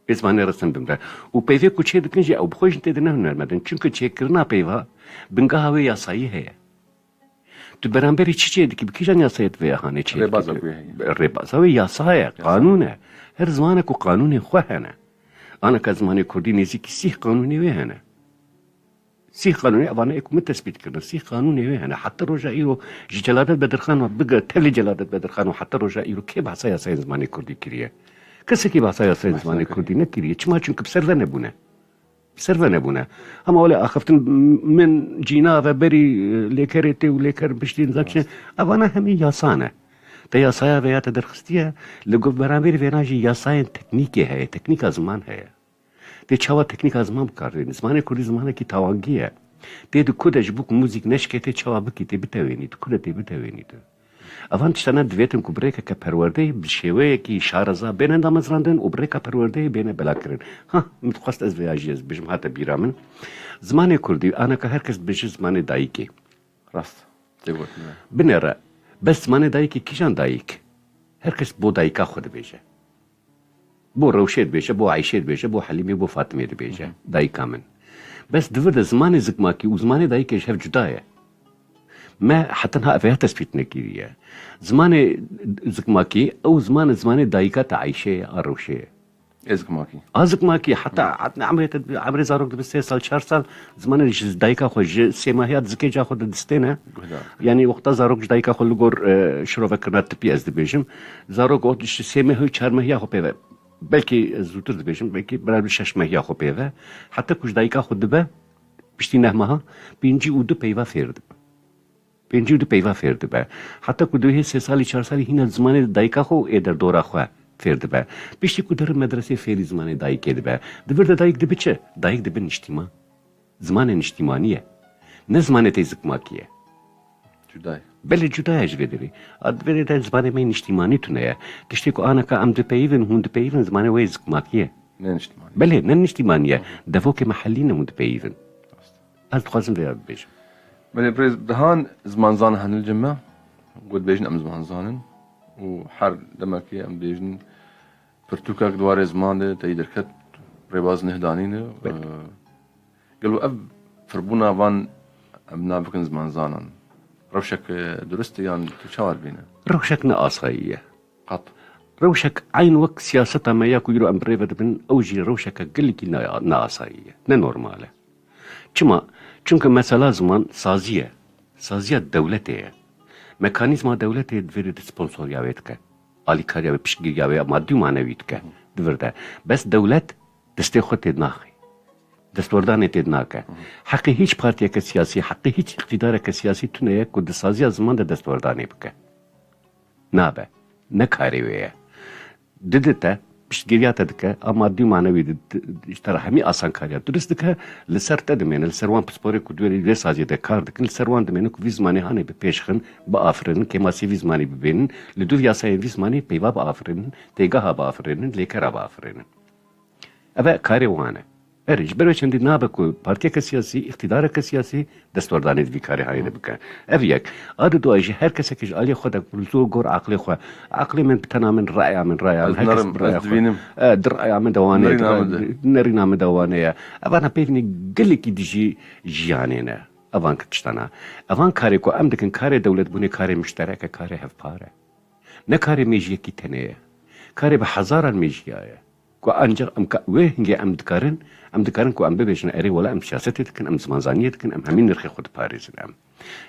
Bê zimanê resim bimre. Û peyvê ku çê dikin jî ew bi xwe jî tê de ne hunermend in. Çunku çêkirina peyva bingeha wê yasayî heye. Tu beramberî çi çê dikî, bi kîjan yasayê tu vê hanê çê dikî? Rêbaza ku heye. Rêbaza wê yasa ye, qanûn e. Her zimanek û qanûnên xwe hene. Aneka zimanê kurdî nêzîkî sîh qanûnê wê hene. Sîh qanûnê evane ê ku min tespît kirin. Sîh qanûnê wê hene. Heta roja îro ji Celadet Bedirxan ve bigire, tevlî Celadet Bedirxan û heta roja îro kê behsa yasayên zimanê kurdî kiriye? Kesekî behsa yasayên zimanê kurdî nekiriye. Çima? Çunku bi ser ve nebûne. Bi ser ve nebûne. Hema wele axiftin min cîna ve berî, e, lêkerê tê û lêker piştî nizam çi. Evana hemî yasa ne. Te yasaya veya te derxistiye, li gov beramberî vêna jî yasayên teknîkê heye, teknîka ziman heye. Tê çawa teknîka ziman bi kar tînin? Zimanê kurdî zimanekî tawangî ye. Tê di ku de ji bo ku muzîk neşke tê çawa bikî, tê bitewênî, di ku de tê bitewênî tu? Evan tiştana divêtin ku bi rêkeke perwerdeyê bi şêweyekî şareza bêne damezrandin û bi rêka perwerdeyê bêne belakirin. Ha, min dixwest ez vêya jî ez bibêjim, hate bîra min. Zimanê kurdî, aneka her kes dibêje zimanê dayikê. Rast. Tê gotin, e. Binêre. Bes zimanê dayikê kîjan dayik? Her kes bo dayika xwe dibêje. Bo Rewşê dibêje, bo Eyşê dibêje, bo Helîmê, bo Fatimê dibêje. Hı hı. Dayika min. Bes di vir de zimanê zikmakî û zimanê dayikê ji hev cuda ye. Me heta niha ev ya tespît nekiriye. Zimanê zikmakî, ew ziman, zimanê dayika te Eyşê ye, a Rewşê ye. Ê zikmakî. A zikmakî, heta, heta emrê te, emrê zarok dibe sê sal, çar sal, zimanê ji dayika xwe, ji sêmahiya zikê ca xwe de distêne. Guhdar. Yanî wexta zarok ji dayika xwe li gor, e, şirovekirina tipî ez dibêjim. Zarok o ji sê meh û çar mehiya xwe pê ve. Belkî ez zûtir dibêjim, belkî bira bi şeş mehiya xwe pê ve. Heta ku ji dayika xwe dibe, piştî neh meha, pêncî û du peyva fêr dibe. Pêncî û du peyva fêr dibe. Heta ku di wê sê salî, çar salî hîna zimanê dayika xwe û ê derdora xwe fêr dibe. Piştî ku derin medresê fêrî zimanê dayikê dibe. Di vir de dayik dibe çi? Dayik dibe niştîman. Zimanê niştîmanî ye. Ne zimanê te zikmakî ye. Cuda ye. Belê cuda ye ji vê derê. A di vê derê de zimanê me niştîmanî tune ye. Tiştê ku aneka em dipeyivin, hûn dipeyivin, zimanê wê zikmakî ye. Ne niştîmanî. Belê, ne niştîmanî ye. Hı hı. Devokê me helî ne hûn dipeyivin. Rast. Ez dixwazim vêya bibêjim. Belê birêz, dehan zimanzan hene li cem me. Ku dibêjin em zimanzan in. Û her demekê em dibêjin pirtûkek di warê ziman de teyî derket, rêbaz neh danîne. Belê. Ee, gelo ev firbûna van em nabikin zimanzanan rewşek, e, durist e yan tu çawa dibîne? Rewşek ne asayî ye. Qat. Rewşek eyn wek siyaseta me ya ku îro em bi rê ve dibin, ew jî rewşeke gelekî ne, ne asayî ye, ne normal e. Çima? Çunke mesela ziman sazî ye. Saziya dewletê ye. Mekanîzma dewletê di vê de sponsoriya wê dike. Alîkariya wê, piştgiriya wê madî û manewî dike. Di vir de. Bes dewlet destê xwe tê naxê. Destwerdanê tê nake. Heqê hiç partiyeke siyasî, heqê hiç îqtîdareke siyasî tune ye ku di saziya ziman de destwerdanê bike. Nabe. Ne karê wê ye. Dide te, piştgiriya te dike, a madî û manewî di, di, ji te re hemî asankariya durist dike, li ser te dimêne, li ser wan pisporê ku di wê, vê saziyê de kar dikin, li ser wan dimêne ku vî zimanê hanê bi pêş xin, biafirînin, kêmasî vî zimanê bibênin, li dûv yasayên vî zimanê peyva biafirînin, têgeha biafirînin, lêkera biafirînin. Ev e karê wan e. Erê, ji ber wê çendî nabe ku partiyeke siyasî, îqtîdareke siyasî destwerdanê di vî karê hayê de bike. Ev yek. A di dua jî her kesek ji aliyê xwe de ku li zor gor aqilê xwe. Aqilê min bi tena min, raya min, raya min, her kes bi raya xwe. E, di raya min de wane ye, nerîna min de wane ye. Evana peyvînê gelekî dijî jiyanê ne. Evan ki tiştana. Evan karê ku em dikin, karê dewletbûnê, karê muşterek e, karê hevpar e. Ne karê mêjiyekî tenê ye. Karê bi hezaran mêjiya ye. Ku ancak em ka-, wê hingê em dikarin, em dikarin ku em bibêjin, erê wela em siyasetê dikin, em zimanzaniyê dikin, em hemî nirxê xwe diparêzin em.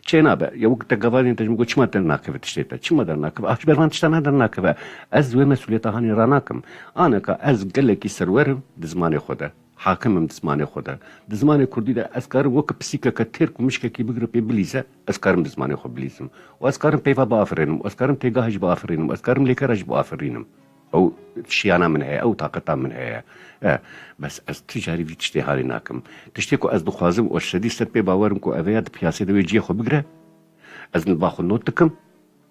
Çê nabe, ya wek te gavarên te ji min got, çima te nakeve tiştê te? Çima dernakeve? Ah, ji ber van tiştana dernakeve. Ez wê mesûliyeta hanê ranakim. Aneka ez gelekî serwer im di zimanê xwe de. Hakim im di zimanê xwe de. Di zimanê kurdî de ez karim wek pisîkeke têr ku mişkekî bigire pê bilîze, ez karim di zimanê xwe bilîzim. Û ez karim peyva biafirînim, û ez karim têgeha jî biafirînim, û ez karim lêkera jî biafirînim. Ew şiyana min heye, ew taqeta min heye. E, bes ez tu carî vî tiştê harî nakim. Tiştê ku ez dixwazim û sedî sed pê bawer im ku ev ya di piyasê de wê cihê xwe bigire, ez niva xwe not dikim,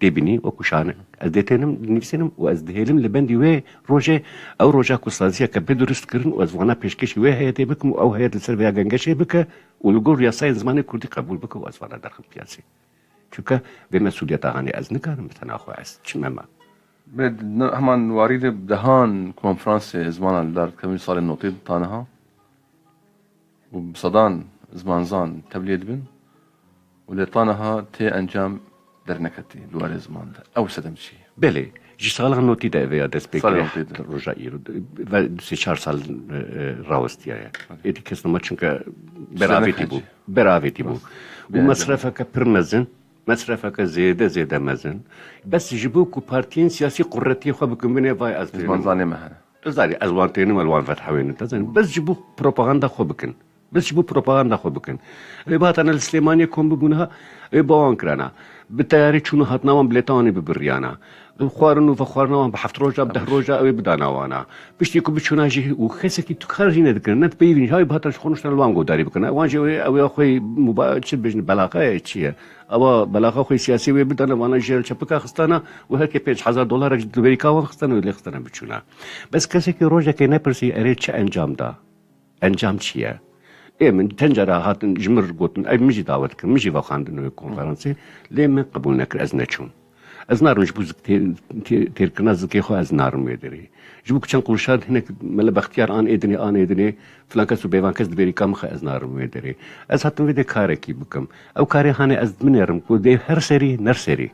tê bînî wekî şane. Ez dê tênim, dinivîsînim û ez dihêlim li bendî wê rojê, ew roja ku saziyeke bê durist kirin û ez vana pêşkêşî wê heyetê bikim û ew heyet li ser vêya gengeşê bike û li gor yasayên zimanê kurdî qebûl bike û ez vana derxim piyasê. Çunke vê mesûliyeta hanê ez nikarim bi tena xwe ez çime me. Belê, di heman warî de bi dehan konferansê zimana li dar dikevin ji salên notê ta niha û bi sedan zimanzan tevliyê dibin û lê ta niha tê encam derneketî li warê ziman de. Ew sedem çi ye? Belê, ji sala notî de ev ya dest pê Sala kiriye notî de. Roja îro. Ve du sê çar sal, e, e, rawestiyaye. Êdî kes nema çunke beravêtî bû. Beravêtî bû. Û mesrefeke pir mezin, mesrefeke zêde, zêde mezin. Bes ji bo ku partiyên siyasî quretiyê xwe bikin binê vay ez Ziman zanê me hene. Ez zanî, ez wan tênim, ez wan vethewênim, te zanî. Bes ji bo propaganda xwe bikin. Bes ji bo propaganda xwe bikin. Ew ê bihatana li Silêmaniyê kom bibûna, ew ê ba wan kirana. Bi teyarê çûn û hatina wan, bilêta wan ê bibiriyana. Xwarin û vexwarina wan bi heft roja, bi deh roja ew ê bidana wana. Piştî ku biçûna jî û kesekî tu kar jî nedikirin, ne dipeyivîn, jî ew ê bihatan ji xwe nuştana li wan godarî bikina. Wan jî ew ê, ew ê xwe muba-, çi dibêjin, belaxa ye, çi ye? Ewa belaxa xwe siyasî wê bidana, vana ji cel çepika xistana û herkê pênc hezar dolarek ji dibêrîka wan xistana û lê xistana biçûna. Bes kesekî rojekê nepirsî erê çi encam da? Encam çi ye? Ê min tencara hatin ji min re gotin, ev min jî dawet kir, min jî vexwendin wê konferansê, lê min qebûl nekir, ez neçûm. Ez narim ji bo zik tê-, tê-, têrkirina zikê xwe ez narim wê derê. Ji bo ku çend qurşa hinek mele bextiyar an ê dinê, an ê dinê, filan kes û bêvan kes di bêrîka min xe ez narim wê derê. Ez hatim vê dê karekî bikim. Ew karê hanê ez binêrim ku dê her serî, ner serî.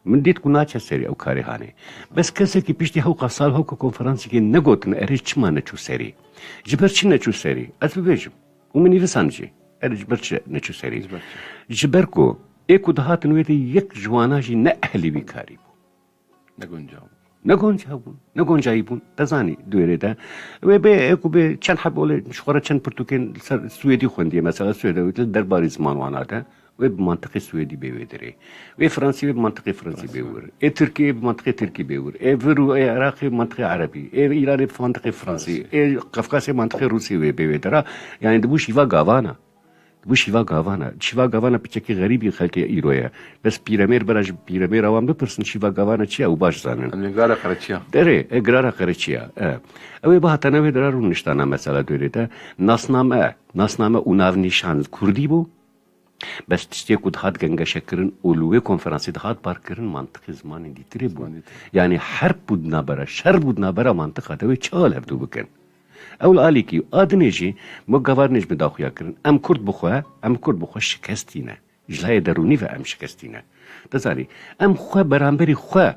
Min dît ku naçe serî ew karê hanê. Bes kesekî piştî hewqa sal hewka konferansekê negotin erê çima neçû serî? Ji ber çi neçû serî? Ez bibêjim. Û min nivîsand jî. Erê ji ber çi neçû serî? Ji ber çi? Ji ber ku ê ku dihatin wê de yek ji wana jî ne ehlî wî karî bû. Ne guncaw bû. Ne guncaw bûn. Ne guncayî bûn. Te zanî di wêrê de. Wê bê, ê ku bê çend heb olê, ji xwe re çend pirtûkên li ser Swêdî xwendiye. Mesela Swêde wê li derbarê ziman wana de. Wê bi mantiqê Swêdî bê wê derê. Wê Fransî wê bi mantiqê Fransî bê wir. Ê Tirkî wê bi mantiqê Tirkî bê wir. Ê vir û ê Iraqê bi mantiqê Erebî. Ê Îranê bi mantiqê Fransî. Ê Qefkasê mantiqê Rûsî wê bê wê dera. Yanî dibû şîva gavana. Dibû şîva gavana. Şîva gavana piçekî xerîbî xelkê îro ye. Bes pîremêr bera ji pîremêra wan bipirsin şîva gavana çi ye û baş zanin. Em ê girara qereçiya. Derê, e girara qereçiya. E. Ew ê bihatana wê dera rûniştana mesela di wêrê de. Nasname, nasname û navnîşan kurdî bû. Bes tiştê ku dihat gengeşekirin û li wê konferansê dihat barkirin mantiqê zimanên dîtirê bûn. Ziman dîtirê. Yanî herb bû di navbera, şer bû di navbera mantiqa de wê çawa li hevdû bikin? Ew li alîkî, a dinê jî, me gavarnê ji min daxuya kirin. Em Kurd bi xwe, em Kurd bi xwe şikestî ne. Ji layê derûnî ve em şikestî ne. Te zanî, em xwe beramberî xwe,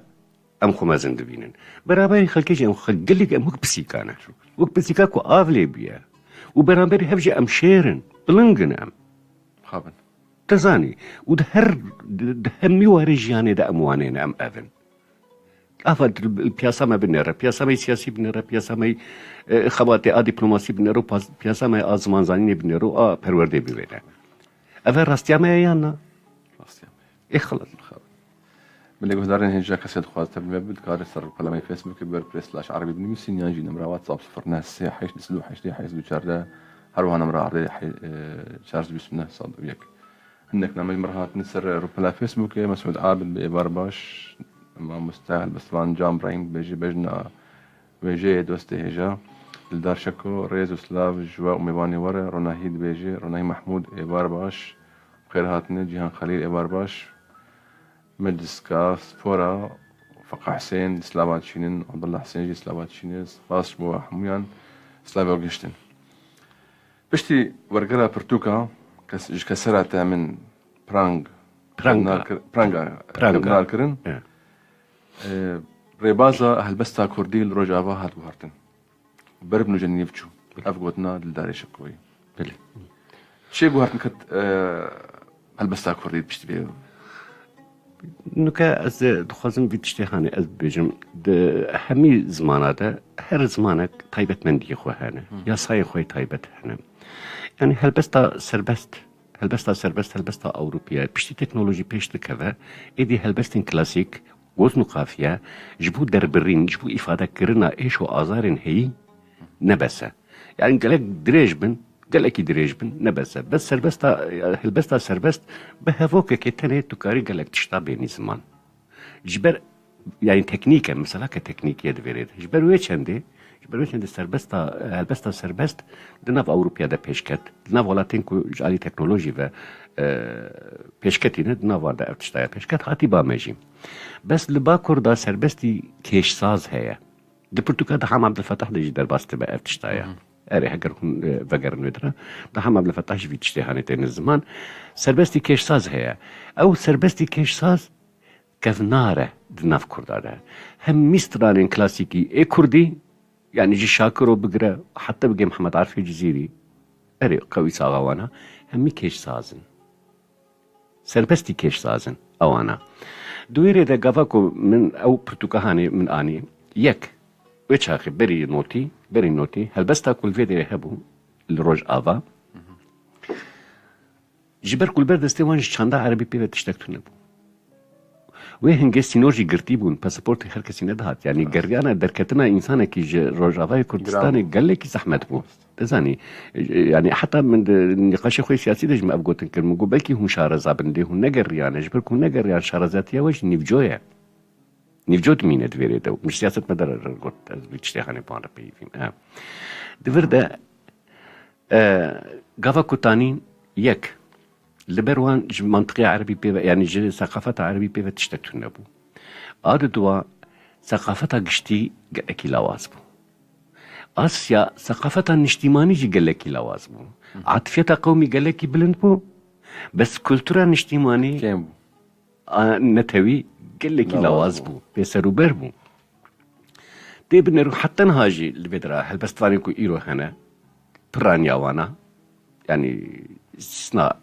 em xwe mezin dibînin. Beramberî xelkê jî em xwe gelek em wek pisîka ne. Wek pisîka ku av lê bûye. Û beramberî hev jî em şêr in, piling in em. Xabin. Te zanî, û di her, di, di hemî warê jiyanê de em wanê ne, em ev in. Ava di, piyasa me binêre, piyasa me siyasî binêre, piyasa me, e, xebatê a dîplomasî binêre û pas-, piyasa me a zimanzanînê binêre û a perwerdê bivêne. Ev e rastiya me ye yan na? Rastiya me. Ê xelas. Belê guhdarên hêja kesê dixwaze tevlî me bibe, dikare ser rûpela me yê Facebookê ber prêslaş erebî binivîsîn yan jî nemra WhatsApp sifir neh sê heşt du heşt heşt du çardeh, her wiha nemra erdê he-, e, çar sed bîst û neh sed û yek. Hinek name ji me re hatine ser rûpela Facebookê, Mesûd Abid bi êvar baş, mamoste helbestvan Cam Brahîm dibêje bejna wêjeyê dostê hêja, Dildar Şeko, rêz û silav ji we û mêvanê we re, Ronahî dibêje, Ronahî Mehmûd êvar baş, bi xêr hatine, Cîhan Xelîl êvar baş, Mecliska Spora, Feqa Husên, slava dişînin, Abdullah Husên jî slava dişîne, spas ji bo hemûyan, slava giştin. Piştî wergera pirtûka, kes-, ji kesera te min prang, Pranga. kevnar kir-, pranga, Pranga. kevnar kirin. E. E, rêbaza helbesta kurdî li Rojava hat guhartin. Ber bi nûjenî nîv çû. Belê. Ev gotina Dildarê Şekoyî. Belê. Çê guhartin ket, e, helbesta kurdî piştî vê? Nuke ez dixwazim vî tiştê hanê ez bibêjim. Di hemî zimana de her zimanek taybetmendiyê xwe hene. Hı. Yasayê xwe yê taybet hene. Yani helbesta serbest, helbesta serbest, helbesta Ewropî ye. Piştî teknolojî pêş dikeve, êdî helbestên klasîk, wezn û qafiye, ji bo derbirîn, ji bo îfadekirina êş û azarên heyî ne bes e. Yani gelek dirêj bin, gelekî dirêj bin, ne bes e. Bes serbesta, helbesta serbest bi hevokekê tenê tu karî gelek tişta bênî ziman. Ji ber yani teknîk e, misaleke teknîkî ye di vê rê de. Ji ber wê çendê, ji ber wê çendê serbesta, helbesta serbest di nav Ewropiya de pêş ket, di nav welatên ku ji alî teknolojî ve, e, pêşketî ne, di nav wan de ev tişta ye pêşket, hatî ba me jî. Bes li Bakur de serbestî kêşsaz heye. Di pirtûka Daham Abdulfetah de jî derbas dibe ev tişta ye. Erê, heger hûn, e, vegerin wê dira, Daham Abdulfetah jî vî tiştê hanê têne ziman. Serbestî kêşsaz heye. Ew serbestî kêşsaz kevnar e di nav Kurda de. Hem mî stranên klasîkî ê Kurdî, yani ji Şakiro bigire, heta bigê Mihemed Arifê Cizîrî, erê, qewî saxa wana, hemî kêşsaz in. Serbestî kêşsaz in ewana. Di wê rê de gava ku min ew pirtûka hanê min anî, yek, wê çaxê berî notî, berî notî, helbesta ku li vê derê hebû, li Rojava, ji ber ku li ber destê wan ji çanda erebî pê ve tiştek tune bû. Wê hingê sînor jî girtî bûn, pasaportê her kesî nedihat. Yani geriyana derketina însanekî ji Rojavayê Kurdistanê gelekî zehmet bû. Dizanî, yani heta min di nîqaşê xwe yê siyasî de jî min ev gotin kir. Min got, belkî hûn şareza bin, lê hûn negeriyane. Ji ber ku hûn negeriyan, şarezatiya we jî nîvco ye. Nîvco dimîne di vê rê de. Min ji siyasetmedara re got, ez vî tiştê hanê bi wan re peyivîm. E. Di vir de, e, gava ku tanîn yek, li ber wan ji mantiqê erebî pê ve, yani ji seqafeta erebî pê ve tiştek tune bû. A di dua, seqafeta giştî gelekî lawaz bû. Asya, seqafeta niştîmanî jî gelekî lawaz bû. Atifiyeta qewmî gelekî bilind bû. Bes kultura nîştîmanî, kêm bû, a, netewî gelekî lawaz bû. Pêserûber bû. Tê binêr û heta niha jî li vê dira helbestvanên ku îro hene, piraniya wana, yani îstîsna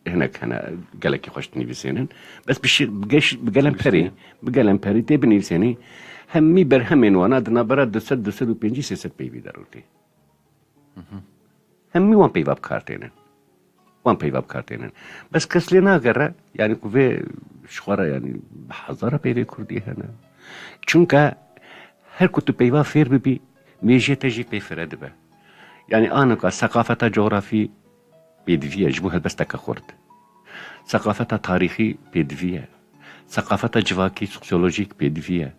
hinek hene, gelekî xweş dinivîsênin. Bes bi şi-, bi geş-, bi gelem perî, bi gelem perî tê binivîsênî, hemî berhemên wana di navbera du sed, du sed û pêncî, sê sed peyvî de rûtî. Hemî wan peyva bi kar tênin. Wan peyva bi kar tênin. Bes kes lê nagere, yani ku vê ji xwe re, yani bi hezara peyvê kurdî hene. Çunke her ku tu peyva fêr bibî, mêjiyê te jî pê fire dibe. Yani anika seqafeta cografî pêdivî ye ji bo helbesteke xurt. Seqafeta tarîxî pêdivî ye. Seqafeta civakî, sosyolojîk pêdivî ye.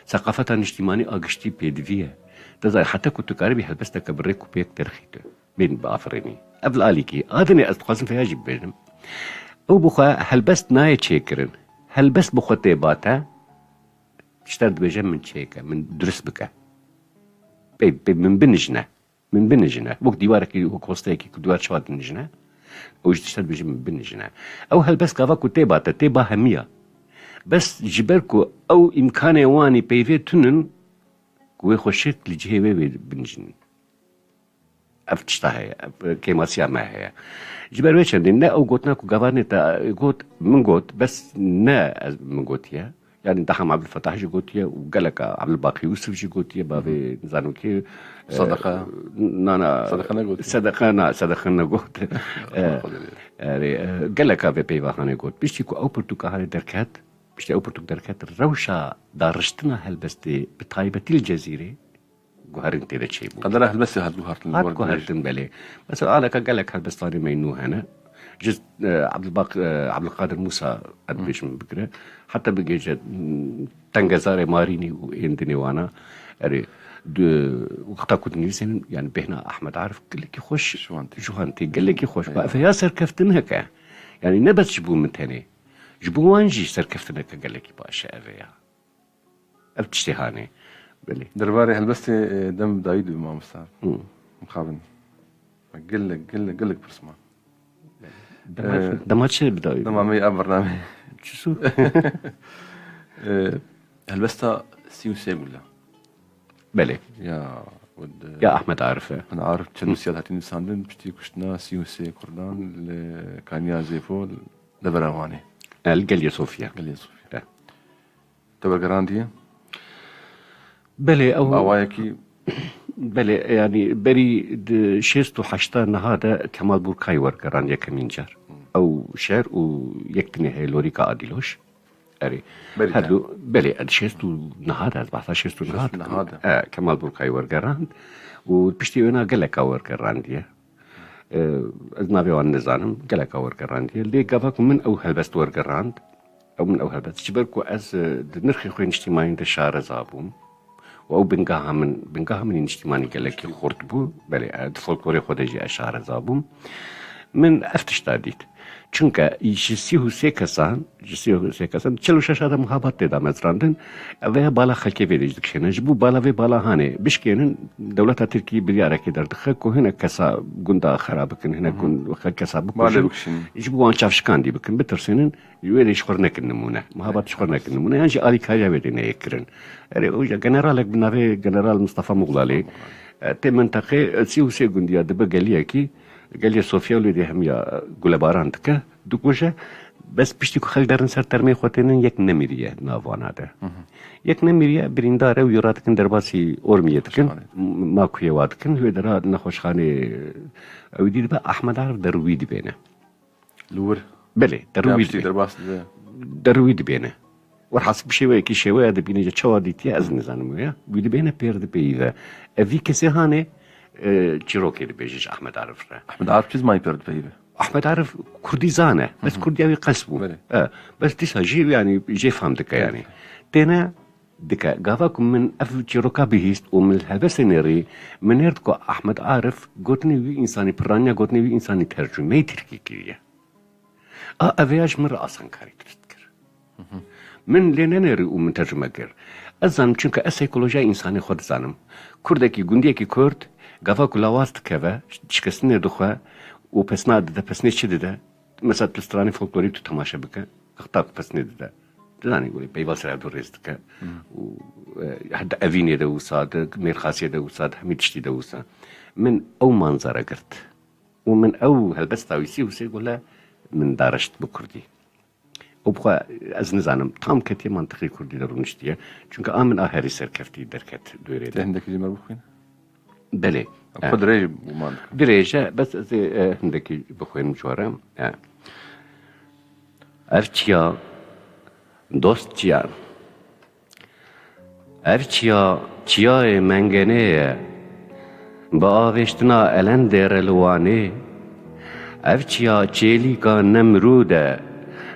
Seqafeta niştîmanî a giştî pêdivî ye. Te zanî, heta ku tu karibî helbesteke bi rêk û pêk derxî tu. Bên biafirînî. Ev li alîkî. A dinê ez dixwazim vêya jî bibêjim. Ew bi xwe helbest nayê çêkirin. Helbest bi xwe tê bate, ji te dibêje min çêke, min durist bike. Pê, pê min binijne. Min binijine. Wek dîwarekî, wek hosteyekî ku dîwar çawa dinijine, ew ji tişta dibêje min binijine. Ew helbest gava ku tê ba te, tê ba hemiya. Bes ji ber ku ew îmkanê wanî peyvê tunin, ku wê xwe şêt li cihê wê wê binijin. Ev tişta heye, ev kêmasiya me heye. Ji ber wê çendê ne ew gotina ku gavarnê te got, min got, bes ne ez min gotiye. Yani Daham Abdulfetah jî gotiye û geleka Abdulbaqî Yusuf jî gotiye, bavê nizanim kê, e, Sedeqe. Nana, Sedeqe negot. Sedeqe na, Sedeqe negot. E, erê, e, geleka vê peyva hanê got. Piştî ku ew pirtûka hanê derket, piştî ew pirtûk derket, rewşa dariştina helbestê bi taybetî li Cezîrê, guherin tê de çêbû. Qedera helbestê hat guhertin. Hat guhertin, belê. Mesela, aneka gelek helbestanê me nû hene. Ji, e, Abdulbak-, e, Abdulkadir Musa, ez bêjim bigire. Heta bigêje, m, Tengezarê Marînî û ên dinê wana. Erê, di, wexta ku dinivîsînin, yani bêhna Ahmed Arif gelekî xweş. Ji wan tê. Ji wan tê, gelekî xweş. Eyvallah. Ev ya serkeftineke. Yani ne bes ji bo min tenê. Ji bo wan jî serkeftineke gelekî baş e ev ya. Ev tiştê hanê. Belê. Derbarê helbestê, e, dem dayî dibe mamosta. Hı. Mixabin. Gelek, gelek, gelek pirs ma. Dema, e, dema çi bi dayî? Dema me ev bername. Çi su? E, helbesta sî û sê gule. Belê. Ya, wed, e, ya Ahmed Arif e. Ahmed Arif çend û sê hatî nivîsandin, piştî kuştina sî û sê kurdan li Kaniya Zêfo li devera Wanê. E, li Geliyê Sofya. Geliyê Sofya. E. Te wergerandiye? Belê, ew bi awayekî. Belê, yani berî di şêst û heşta niha de Kemal Burkay wergerand yekemîn car. Ew şer û yek dinê heye Lorîka Adîloş. Erê. Berî her te. Du, belê, di şêst û niha de, ez behsa şêst û niha dikim. Şêst û niha de. E, Kemal Burkay wergerand û piştî wêna geleka wergerandiye. E, ez navê wan nizanim, geleka wergerandiye. Lê gava ku min ew helbest wergerand, Ew min ew helbet. Ji ber ku ez, e, di nirxê xwe niştîmanî de şareza bûm û ew bingeha min, bingeha min niştîmanî gelekî xurt bû. Belê, e, di folklorê xwe de jî ez şareza bûm. Min ev tişta dît. Çunke ji sî û sê kesan, ji sî û sê kesan, çil û şeş de muhabat tê damezrandin. Ev ya bala xelkê vê de jî dikişêne. Ji bo bala vê bala hanê bişkênin, dewleta Tirkî biryarekê derdixe ku hinek kesa gunda xera bikin, hinek gund xelk kesa bikujin. Ji bo wan çavşikandî bikin, bitirsênin. Wê de ji xwe nekin nimûne. Muhabat ji xwe nekin nimûne. Yan jî alîkariya wê de neyê kirin. Erê, o ya generalek bi navê General Mustafa Muxlalê, e, tê menteqê, e, sî û sê gundiya dibe geliyekî, geliyê Sofya lê de hemiya, e, gulebaran dike, dikuje. Bes piştî ku xelk derin ser termê xwe tênin, yek nemiriye navana de. Yek nemiriye, birîndar e û yê radikin derbasî Ormiyê dikin. M-, ma kuyê wa dikin, wê dera nexweşxanê, e, ew dî dibe, Ahmed Arif derû wî dibêne. Li wir. Belê, derû wî dibê. Derbas dibe. Derû wî dibêne. Werhasî bi şêweyekî şêweya dibîne, ji çawa dîtiye ez nizanim wê ya. Wî dibêne pêr di peyî ve. Ev vî kesê hanê, e, çîrokê dibêje ji Ahmed Arif re. Ahmed Arif çi zimanî pêr di peyî ve? Ahmed Arif kurdî zane. Bes kurdiya wî qels bû. Belê. E, bes dîsa jî yanî jê fam dike yanî. Têne dike. Gava ku min ev çîroka bihîst û min li helbestê nêrî, min nêrd ku Ahmed Arif gotinê wî însanî, pirraniya gotinê wî însanî tercûmeyê tirkî kiriye. A, ev ya ji min re asankarî dest kir. Min lê nenêrî û min tercûme kir. Ez zanim, çunke ez seykolojiya însanê xwe dizanim. Kurdekî, gundiyekî kurd, gava ku lawaz dikeve, şikestinê dixwe û pesna dide, pesnê çi dide? Mesela tu stranê folklorî tu temaşe bike, wexta ku pesnê dide. Dizanî, wê peyva ser hevdu rêz dike. Û, e, heta evînê de wisa, di mêrxasiyê de wisa, di hemî tiştî de wisa. Min ew manzara girt. Û min ew helbesta wî sî û sê gule min darişt bi kurdî. Û bi xwe ez nizanim, tam ketiye mantiqê kurdî de rûniştiye. Çunke a min a herî serkeftî derket dûrê de. Te hindekî ji me bixwîn? Belê. Xwe dirêj bû mantiq. Dirêj e, bes ez ê, e, hindekî bixwînim ji we re. E. Ev çiya, dost çiya. Ev çiya, çiyayê Mengenê ye. Bi avêştina Elendê re li Wanê. Ev çiya çêlîka Nemrûd e.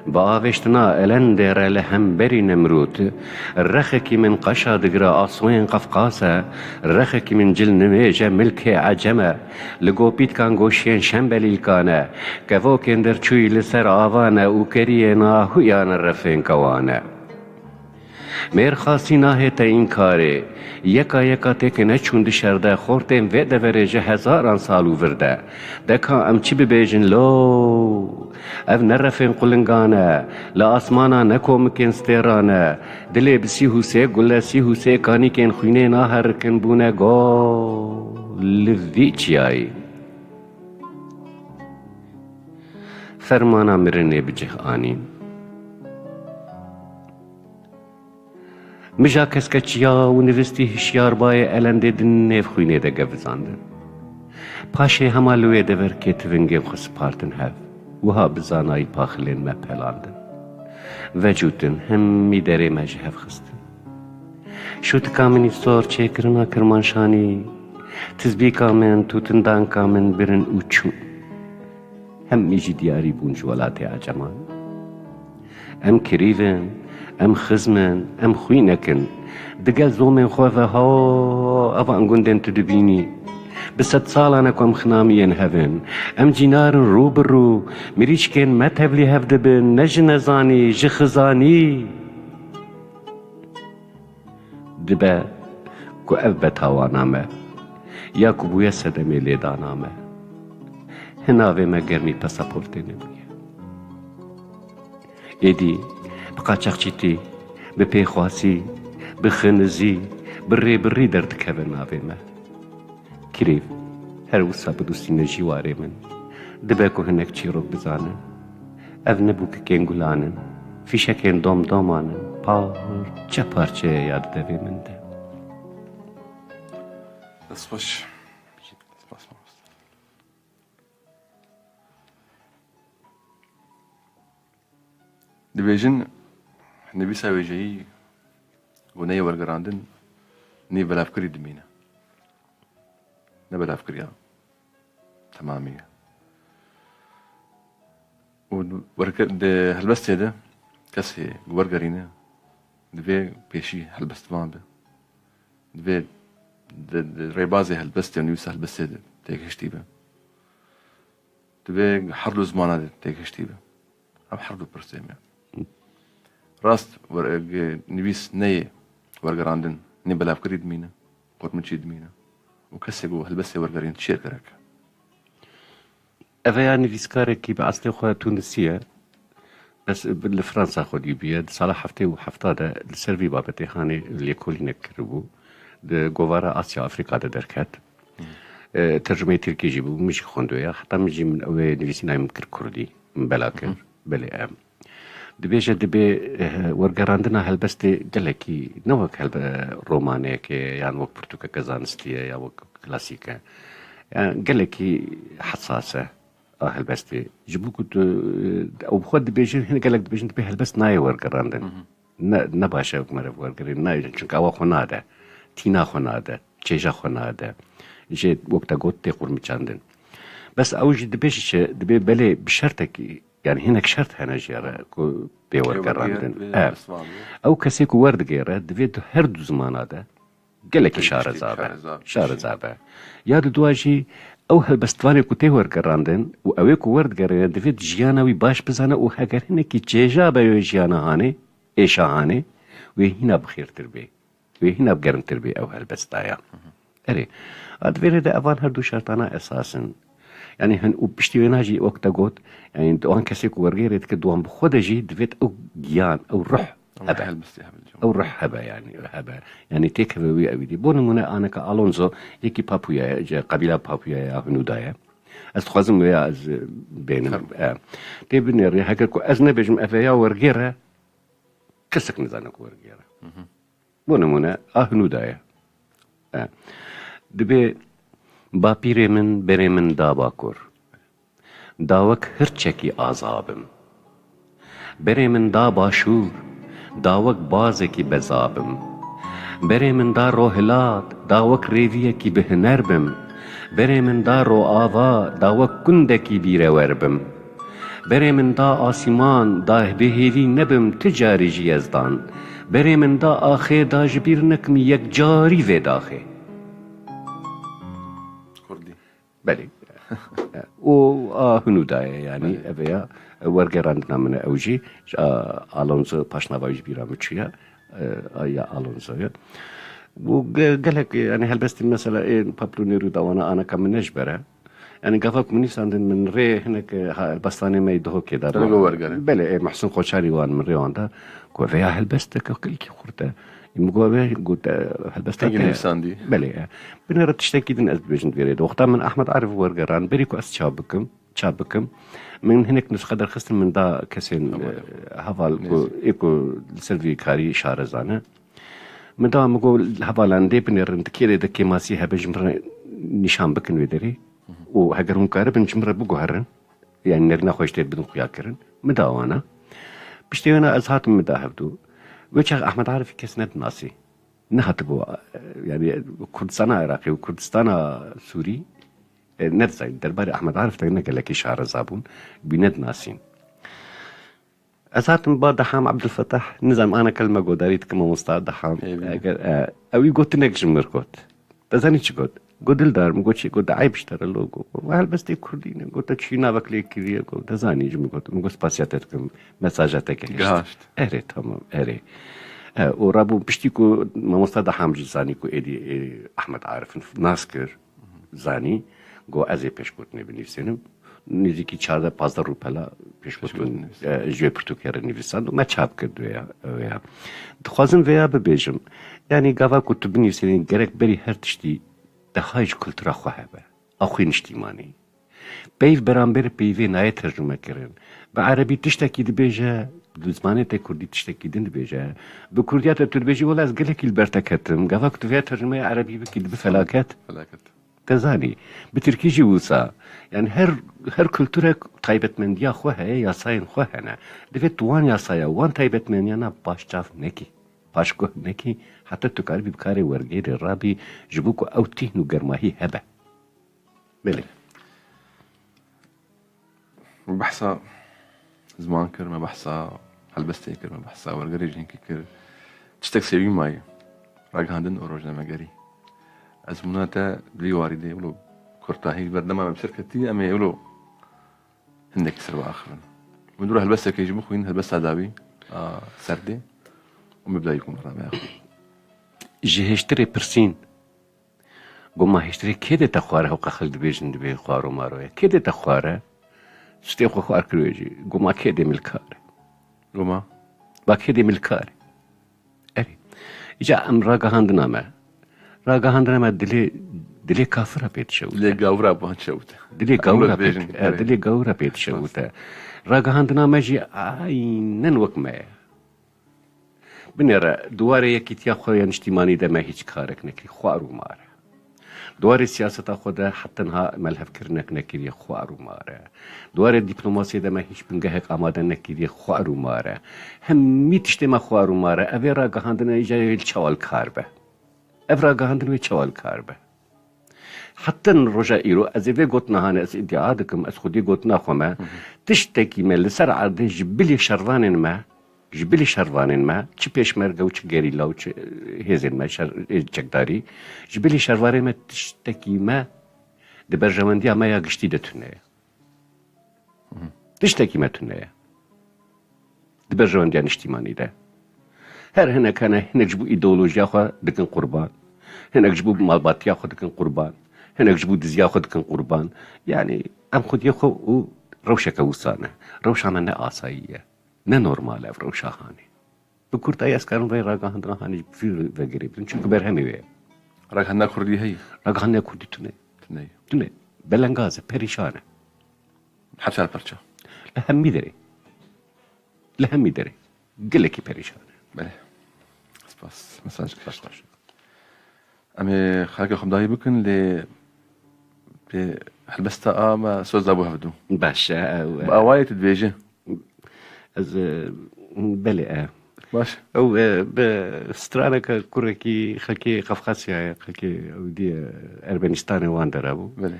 Bi avêştina Elendê re li hemberî Nemrûd. Rexekî min qeşa digire asoyên Qefqas e. Rexekî min cil nimêje milkê Ecem e. Li gopîtkan goşiyên şembelîlkan e. Kevokên derçûyî li ser avan e û keriyên ahûyan refên kewan e. Mêrxasî nahête înkarê. Yeka yeka têkine çûn di şer de, xortên vê deverê ji hezaran sal û vir de. De ka em çi bibêjin lo? Ev ne refên qulingan e, li asmana ne komikên stêran e. Dilê bi sî û sê gule, sî û sê kanîkên xwînê naherikin bûne gol li vî çiyayî. Fermana mirinê bi cih anîn. Mija keske çiya û nivistî hişyar bayê Elendê di nêv xwînê de gevizandin. Paşê hema li wê deverkê tivingên xwe spartin hev, wiha bi zanayî paxilên me pelandin. Vecûtin hemî derê me ji hev xistin. Şûtika min î sor çêkirina Kirmanşanî, tizbîka min, tûtindanka min birin û çûn. Hemî jî diyarî bûn ji welatê Aceman. Em kirîv in, em xizm in, em xwînek in. Digel zomên xwe ve hawo evan gundên tu dibînî. Bi sedsalan e ku em xinamiyên hev in. Em cînar in rû bi rû. Mirîşkên me tevlî hev dibin, ne ji nezanî, ji xizanî. Dibe ku ev betawana me, ya ku bûye sedemê lêdana me, hinavê me germî pasaportê nebûye. Êdî bi qaçaxçîtî, bi pêxwasî, bi xinizî, bi rêbirî derdikeve navê me. Kirêv, her wisa bidûstîne jîwarê min. Dibe ku hinek çîrok bizanin. Ev ne bûkikên gulan in, fîşekên domdoman in, parçe parçe ye yad devê min de. Destxweş. Spas mamoste. Dibêjin, nivîsa wêjeyî û neyê wergerandin, nîv belavkirî dimîne. Ne belavkiriya temamî ye. Û werke-, di helbestê de kesê wergerîne divê pêşî helbestvan be. Divê di, di rêbazê helbestê û nivîsa helbestê de têgihiştî be. Divê her du zimana de têgihiştî be. Ev her du pirsê me. Rast, wer-, nivîs neyê wergerandin, nê belavkirî dimîne, qurmiçî dimîne. Û kesê ku helbestê wergerîn çi yek gerek? Ev ya nivîskarekî bi eslê xwe Tunisî ye. Bes li Fransa xwedî bûye. Di sala heftê û hefta de li ser vî babetê hanê lêkolînek kiribû. Di govara Asya Afrîka de derket. E, tercumeyê Tirkî jî bû. Min jî xwendoya. Heta min jî min ew ê nivîsîna min kir Kurdî. Min bela kir. Belê em. Dibêje dibê, eh, wergerandina helbestê gelekî ne wek helbe-, romaneke yan wek pirtûkeke zanistî ye ya wek klasîk e. Yani gelekî hesas e a helbestê. Ji bo ku tu, eh, ew bi xwe dibêjin, hin gelek dibêjin dibê helbest nayê wergerandin. Ne, ne baş e wek meriv wergerî, nayê, çunke ewa xwe nade. Tîna xwe nade. Çêja xwe nade. Jê wek te got tê qurmiçandin. Bes ew jî dibêje çi, dibê belê bi şertekî, yani hinek şert hene jê re ku bê wergerandin. Ev. Ew kesê ku werdigêre, divê di her du zimana de gelekî şareza be. Şareza be. Ya di dua jî ew helbestvanê ku tê wergerandin û ew ê ku werdigerê divê di jiyana wî baş bizane û heger hinekî çêja be wê jiyana hanê, êşa hanê, wê hîna bi xêrtir bê. Wê hîna bi germtir bê ew helbesta ya. Erê, a di vê rê de evan her du şertana esas in. Yani hin û piştî wêna jî wek te got, yani di wan kesê ku wergêrê dike, di wan bi xwe de jî divêt ew giyan, ew ruh hebe. Ew ruh hebe yani, hebe. Yani têkeve wî ewî dî. Bo nimûne aneka Alonso, yekî Papuya ye, ji qebîla Papuya ye ya Hinûda ye. Ez dixwazim wê ya ez, e, bênim. E, tê binêrî, heger ku ez nebêjim ev ya wergêre, kesek nizane ku wergêre. Bo nimûne, a Hinûda ye. E, dibê, bapîrê min berê min da Bakur. Da wek hirçekî aza bim. Berê min da Başûr, da wek bazekî beza bim. Berê min da Rohilat, da wek rêviyekî bi huner bim. Berê min da Roava, da wek gundekî bîrewer bim. Berê min da asîman, da bêhêvî nebim ti carî ji Yezdan. Berê min da axê, da ji bîr nekim yekcarî vê daxê. Kurdî. Belê. O a Hinûda ye, yani, belê, ev ya, e, wergerandina min e ew jî, ji a Alonso paşnava wî ji bîra min çûye, e, a ya Alonso ye. Bu ge-, gelek, yani, helbestî mesela ê Pablo Neruda wana aneka min ne ji ber e. Yani, gava ku min nîsandin min rê hinek, e, ha, helbestanê me yê Duhokê de. Belê, wergere. Belê, ê Muhsin Qoçarî wan min rê wan da. Ku vêya helbesteke gelkî xurt e. Min got, "Vê," got, "e, helbesta te." Hingî nivîsandî? Belê, e. Binêre tiştekî din ez dibêjim di vê rê de. Wexta min Ahmet Arif wergeran, berî ku ez çap bikim, çap bikim, min hinek nusxe derxistin, min da kesên, heval, e, heval ku, nêzîk, ê ku li ser vî karî şareza ne. Min da, min got, "Hevalan dê binêrin, di kê rê de kêmasî hebe ji min re nîşan bikin wê derê. Û heger hûn karibin ji min re biguherin." Yani nerîna xwe ji tê bidin xuya kirin. Min da wana. Piştî wêna ez hatim min da hevdû. Wê çax Ahmed Arifî kes nedinasî. Nehatibû, yani Kurdistana Iraqê û Kurdistana Sûrî, e, nedizanî. Derbarê Ahmed Arif de ne gelekî şareza bûn. Wî nedinasîn. Ez hatim ba Deham Abdulfetah, nizam ana kelme godarî dikim mamosta Deham. Ê, bîne. Eger, e, ewî gotinek ji mir got. Te zanî çi got? Got, "Dildar," min got, "Çi?" Got, "De eyb ji te re lo," got. "Got, helbestê kurdî ne." Got, "Te çi navek lê kiriye?" Got, "Te zanî ji min got." Min got, "Spasiya te dikim. Mesaja te gehişt." Gehişt. Erê, tamam, erê. E, û rabû piştî ku mamosta Deham jî zanî ku êdî, e, Ahmed Arif nas kir, zanî, got, "Ez ê pêşgotinê binivîsînim." Nêzîkî çardeh pazdeh rûpela pêşgotin, pêşgotin, e, ji wê pirtûkê re nivîsand û me çap kir vêya, vêya. Dixwazim vêya bibêjim. Yanî gava ku tu binivîsînî gerek berî her tiştî dehay ji kultura xwe hebe. A xwe niştîmanî. Peyv beramber peyvê nayê tercume kirin. Bi erebî tiştekî dibêje, di zimanê te kurdî tiştekî din dibêje. Bi kurdiya te tu dibêjî, "Wela ez gelekî li ber te ketim." Gava ku tu vêya tercumeya erebî bikî, dibi felaket. Felaket. Te zanî, bi tirkî jî wisa. Yani her, her kulturek taybetmendiya xwe heye, yasayên xwe hene. Divê tu wan yasaya, wan taybetmendiyana paşçav nekî, paşguh nekî, heta tu karibî bi karê wergêrê rabî, ji bo ku ew tîhn û germahî hebe. Belê. Me behsa ziman kir, me behsa helbestê kir, me behsa wergerê jî hinkî kir. Tiştek sêwî mayî, ragihandin û rojnamegerî. Ezmûna te di vî warî de, wilo kurtahî berdema me bi ser ketî, em ê wilo hindekî ser biaxivin. Min dûra helbestekê jî bixwîn, helbesta dawî a serdê û min bi dawî kom rameaxivin. Ji hêştirê pirsîn, goma hêştirê kê dê te xware, hew qexil dibêjin dibê xwar û maro ye. Kê dê te xware? Tiştê xwe xwar kiriye jî. Goma kê dê milkare? Goma? Ba kê dê milkare? Erê. Îca em ragihandina me. Ragihandina me dilê, dilê kafira pê dişewite. Dilê gawira ban şewite. Dilê gawira pê, e, dilê gawira pê dişewite. Ragihandina me jî aynen wek me ye. Binêre, di warê yekîtiya xwe ya niştîmanî de me hîç karek nekirî, xwar û mar e. Di warê siyaseta xwe de heta niha me lihevkirinek nekiriye, xwar û mar e. Di warê dîplomasiyê de me hîç bingehek amade nekiriye, xwar û mar e. Hemî tiştê me xwar û mar e. Ev ê ragihandine îca wê çawa li kar be? Ev ragihandin wê çawa li kar be? Heta roja îro ez ê vê gotina hanê ez îdia dikim, ez xwedî gotina xwe me, tiştekî me li ser erdê ji bilî şervanên me, ji bilî şervanên me, çi pêşmerge û çi gerîla û çi, e, hêzên me, şer, ê çekdarî, ji bilî şervanên me tiştekî me di berjewendiya me ya giştî de tune ye. Tiştekî me tune ye. Di berjewendiya niştîmanî de. Her hinek hene, hinek ji bo îdeolojiya xwe dikin qurban. Hinek ji bo malbatiya xwe dikin qurban. Hinek ji bo diziya xwe dikin qurban. Yanî em xwediyê xwe û rewşeke wisa ne. Rewşa me ne asayî ye. Ne normal e ev rewşa hanê. Bi kurtayî ez karim vê ragihandina hanê ji vî ve girê bidim. Çunku berhemê wê ye. Ragihandina kurdî heye? Ragihandina kurdî tune. Tune ye. Tune. Belengaz e, perîşan e. Hepsar parça. Li hemî derê. Li hemî derê. Gelekî perîşan e. Belê. Spas. Mesaj baş, baş. Em ê xelkê xwe bi dawî bikin, lê pê helbesta a me soz dabû hevdû. Baş e, ew, e. Bi awayê tu dibêjî. Ez, e, belê, e. Baş. Ew, e, bi straneke kurekî xelkê Qafqasyayê, xelkê ew dî, e, Ermenîstanê wan derabû. Belê.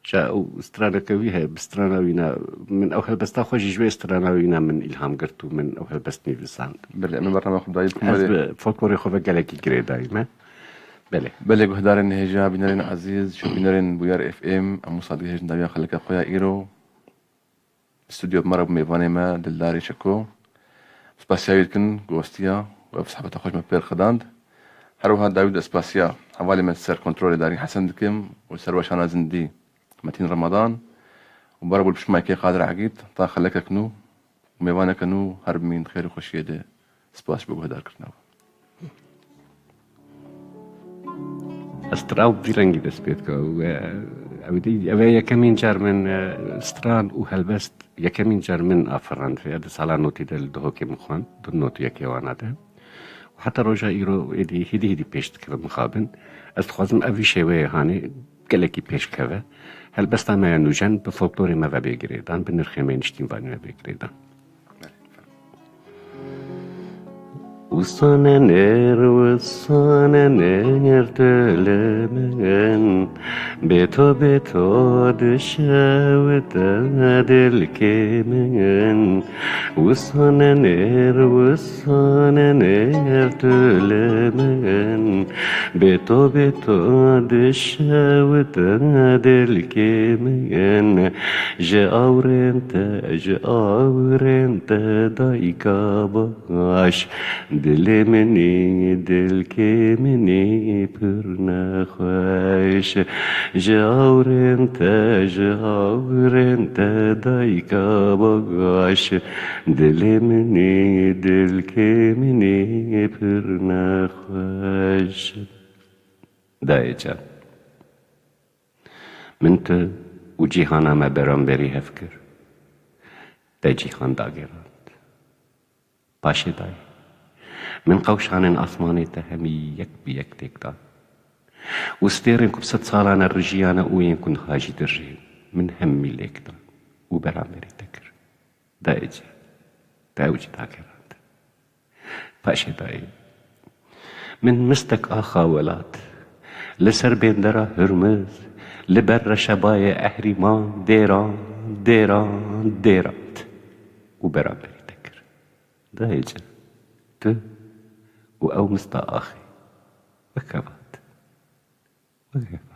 Ca ew straneke wî heye, bi strana wî ne, min ew helbesta xwe jî ji wê strana wî ne min îlham girt û min ew helbest nivîsand. Belê, em ê bernama xwe dayî bikin, Ez belê. bi folklorê xwe ve gelekî girêdayî me. Belê. Belê, guhdarên hêja, bînerên ezîz, şopînerên Bûyar F M, em wisa digihêjin dawiya xeleka xwe ya îro. Stûdyo bi me re bû mêvanê me, Dildarê Çeko. Spasiya wî dikin, ku westiya û ev sohbeta xwe ji me pê re qedand. Her wiha dawî de spasiya hevalê me ser kontrolê Darî Hesen dikim û ser weşana zindî Metîn Remadan û bara bû li pişt maykê Qadir Egîd, ta xelekek nû û mêvaneke nû her bimîn di xêr û xweşiyê de. Spas ji bo guhdarkirina we. Ez tira û vî rengî dest pê dike. Û, e, ew dî, ev e yekemîn car min, e, stran û helbest, yekemîn car min afirand. Ya di sala notî de li Duhokê min xwend, di not û yekê wana de. Û heta roja îro êdî hêdî hêdî pêş dikeve mixabin. Ez dixwazim ev vî şêweyê hanê gelekî pêş keve. Helbesta me ya nûjen bi folklorê me ve bê girêdan, bi nirxê me niştînvanî ve bê girêdan. Wisa nenêr, wisa nenêr tu li min, bê to, bê to dişewite dilkê min. Wisa nenêr, wisa nenêr tu li min, bê to, bê to dişewite dilkê min. Ji awrên te, ji awrên te dayika baş, dilê min î, dilkê min î pir nexweş. Ji awrên te, ji awrên te dayika baş, dilê min î, dilkê min î pir nexweş. Dayê can. Min tu û cîhana me beramberî hev kir. Te cîhan dagirand. Paşê dayê, min qewşanên asmanê te hemî yek bi yek têk dan. Û stêrên ku bi sed salan e rijiyane û yên ku niha jî dirijên, min hemî lêk dan û beramberî te kir. Dayê can, te ew jî dagirand. Paşê dayê, min mistek axa welat, li ser bêndera Hurmiz, li ber reşebayê Ehrîman dêran, dêran, dêrand û beramberî te kir. Dayê can, tu û ew mista axê. Weke vat. Weke vat.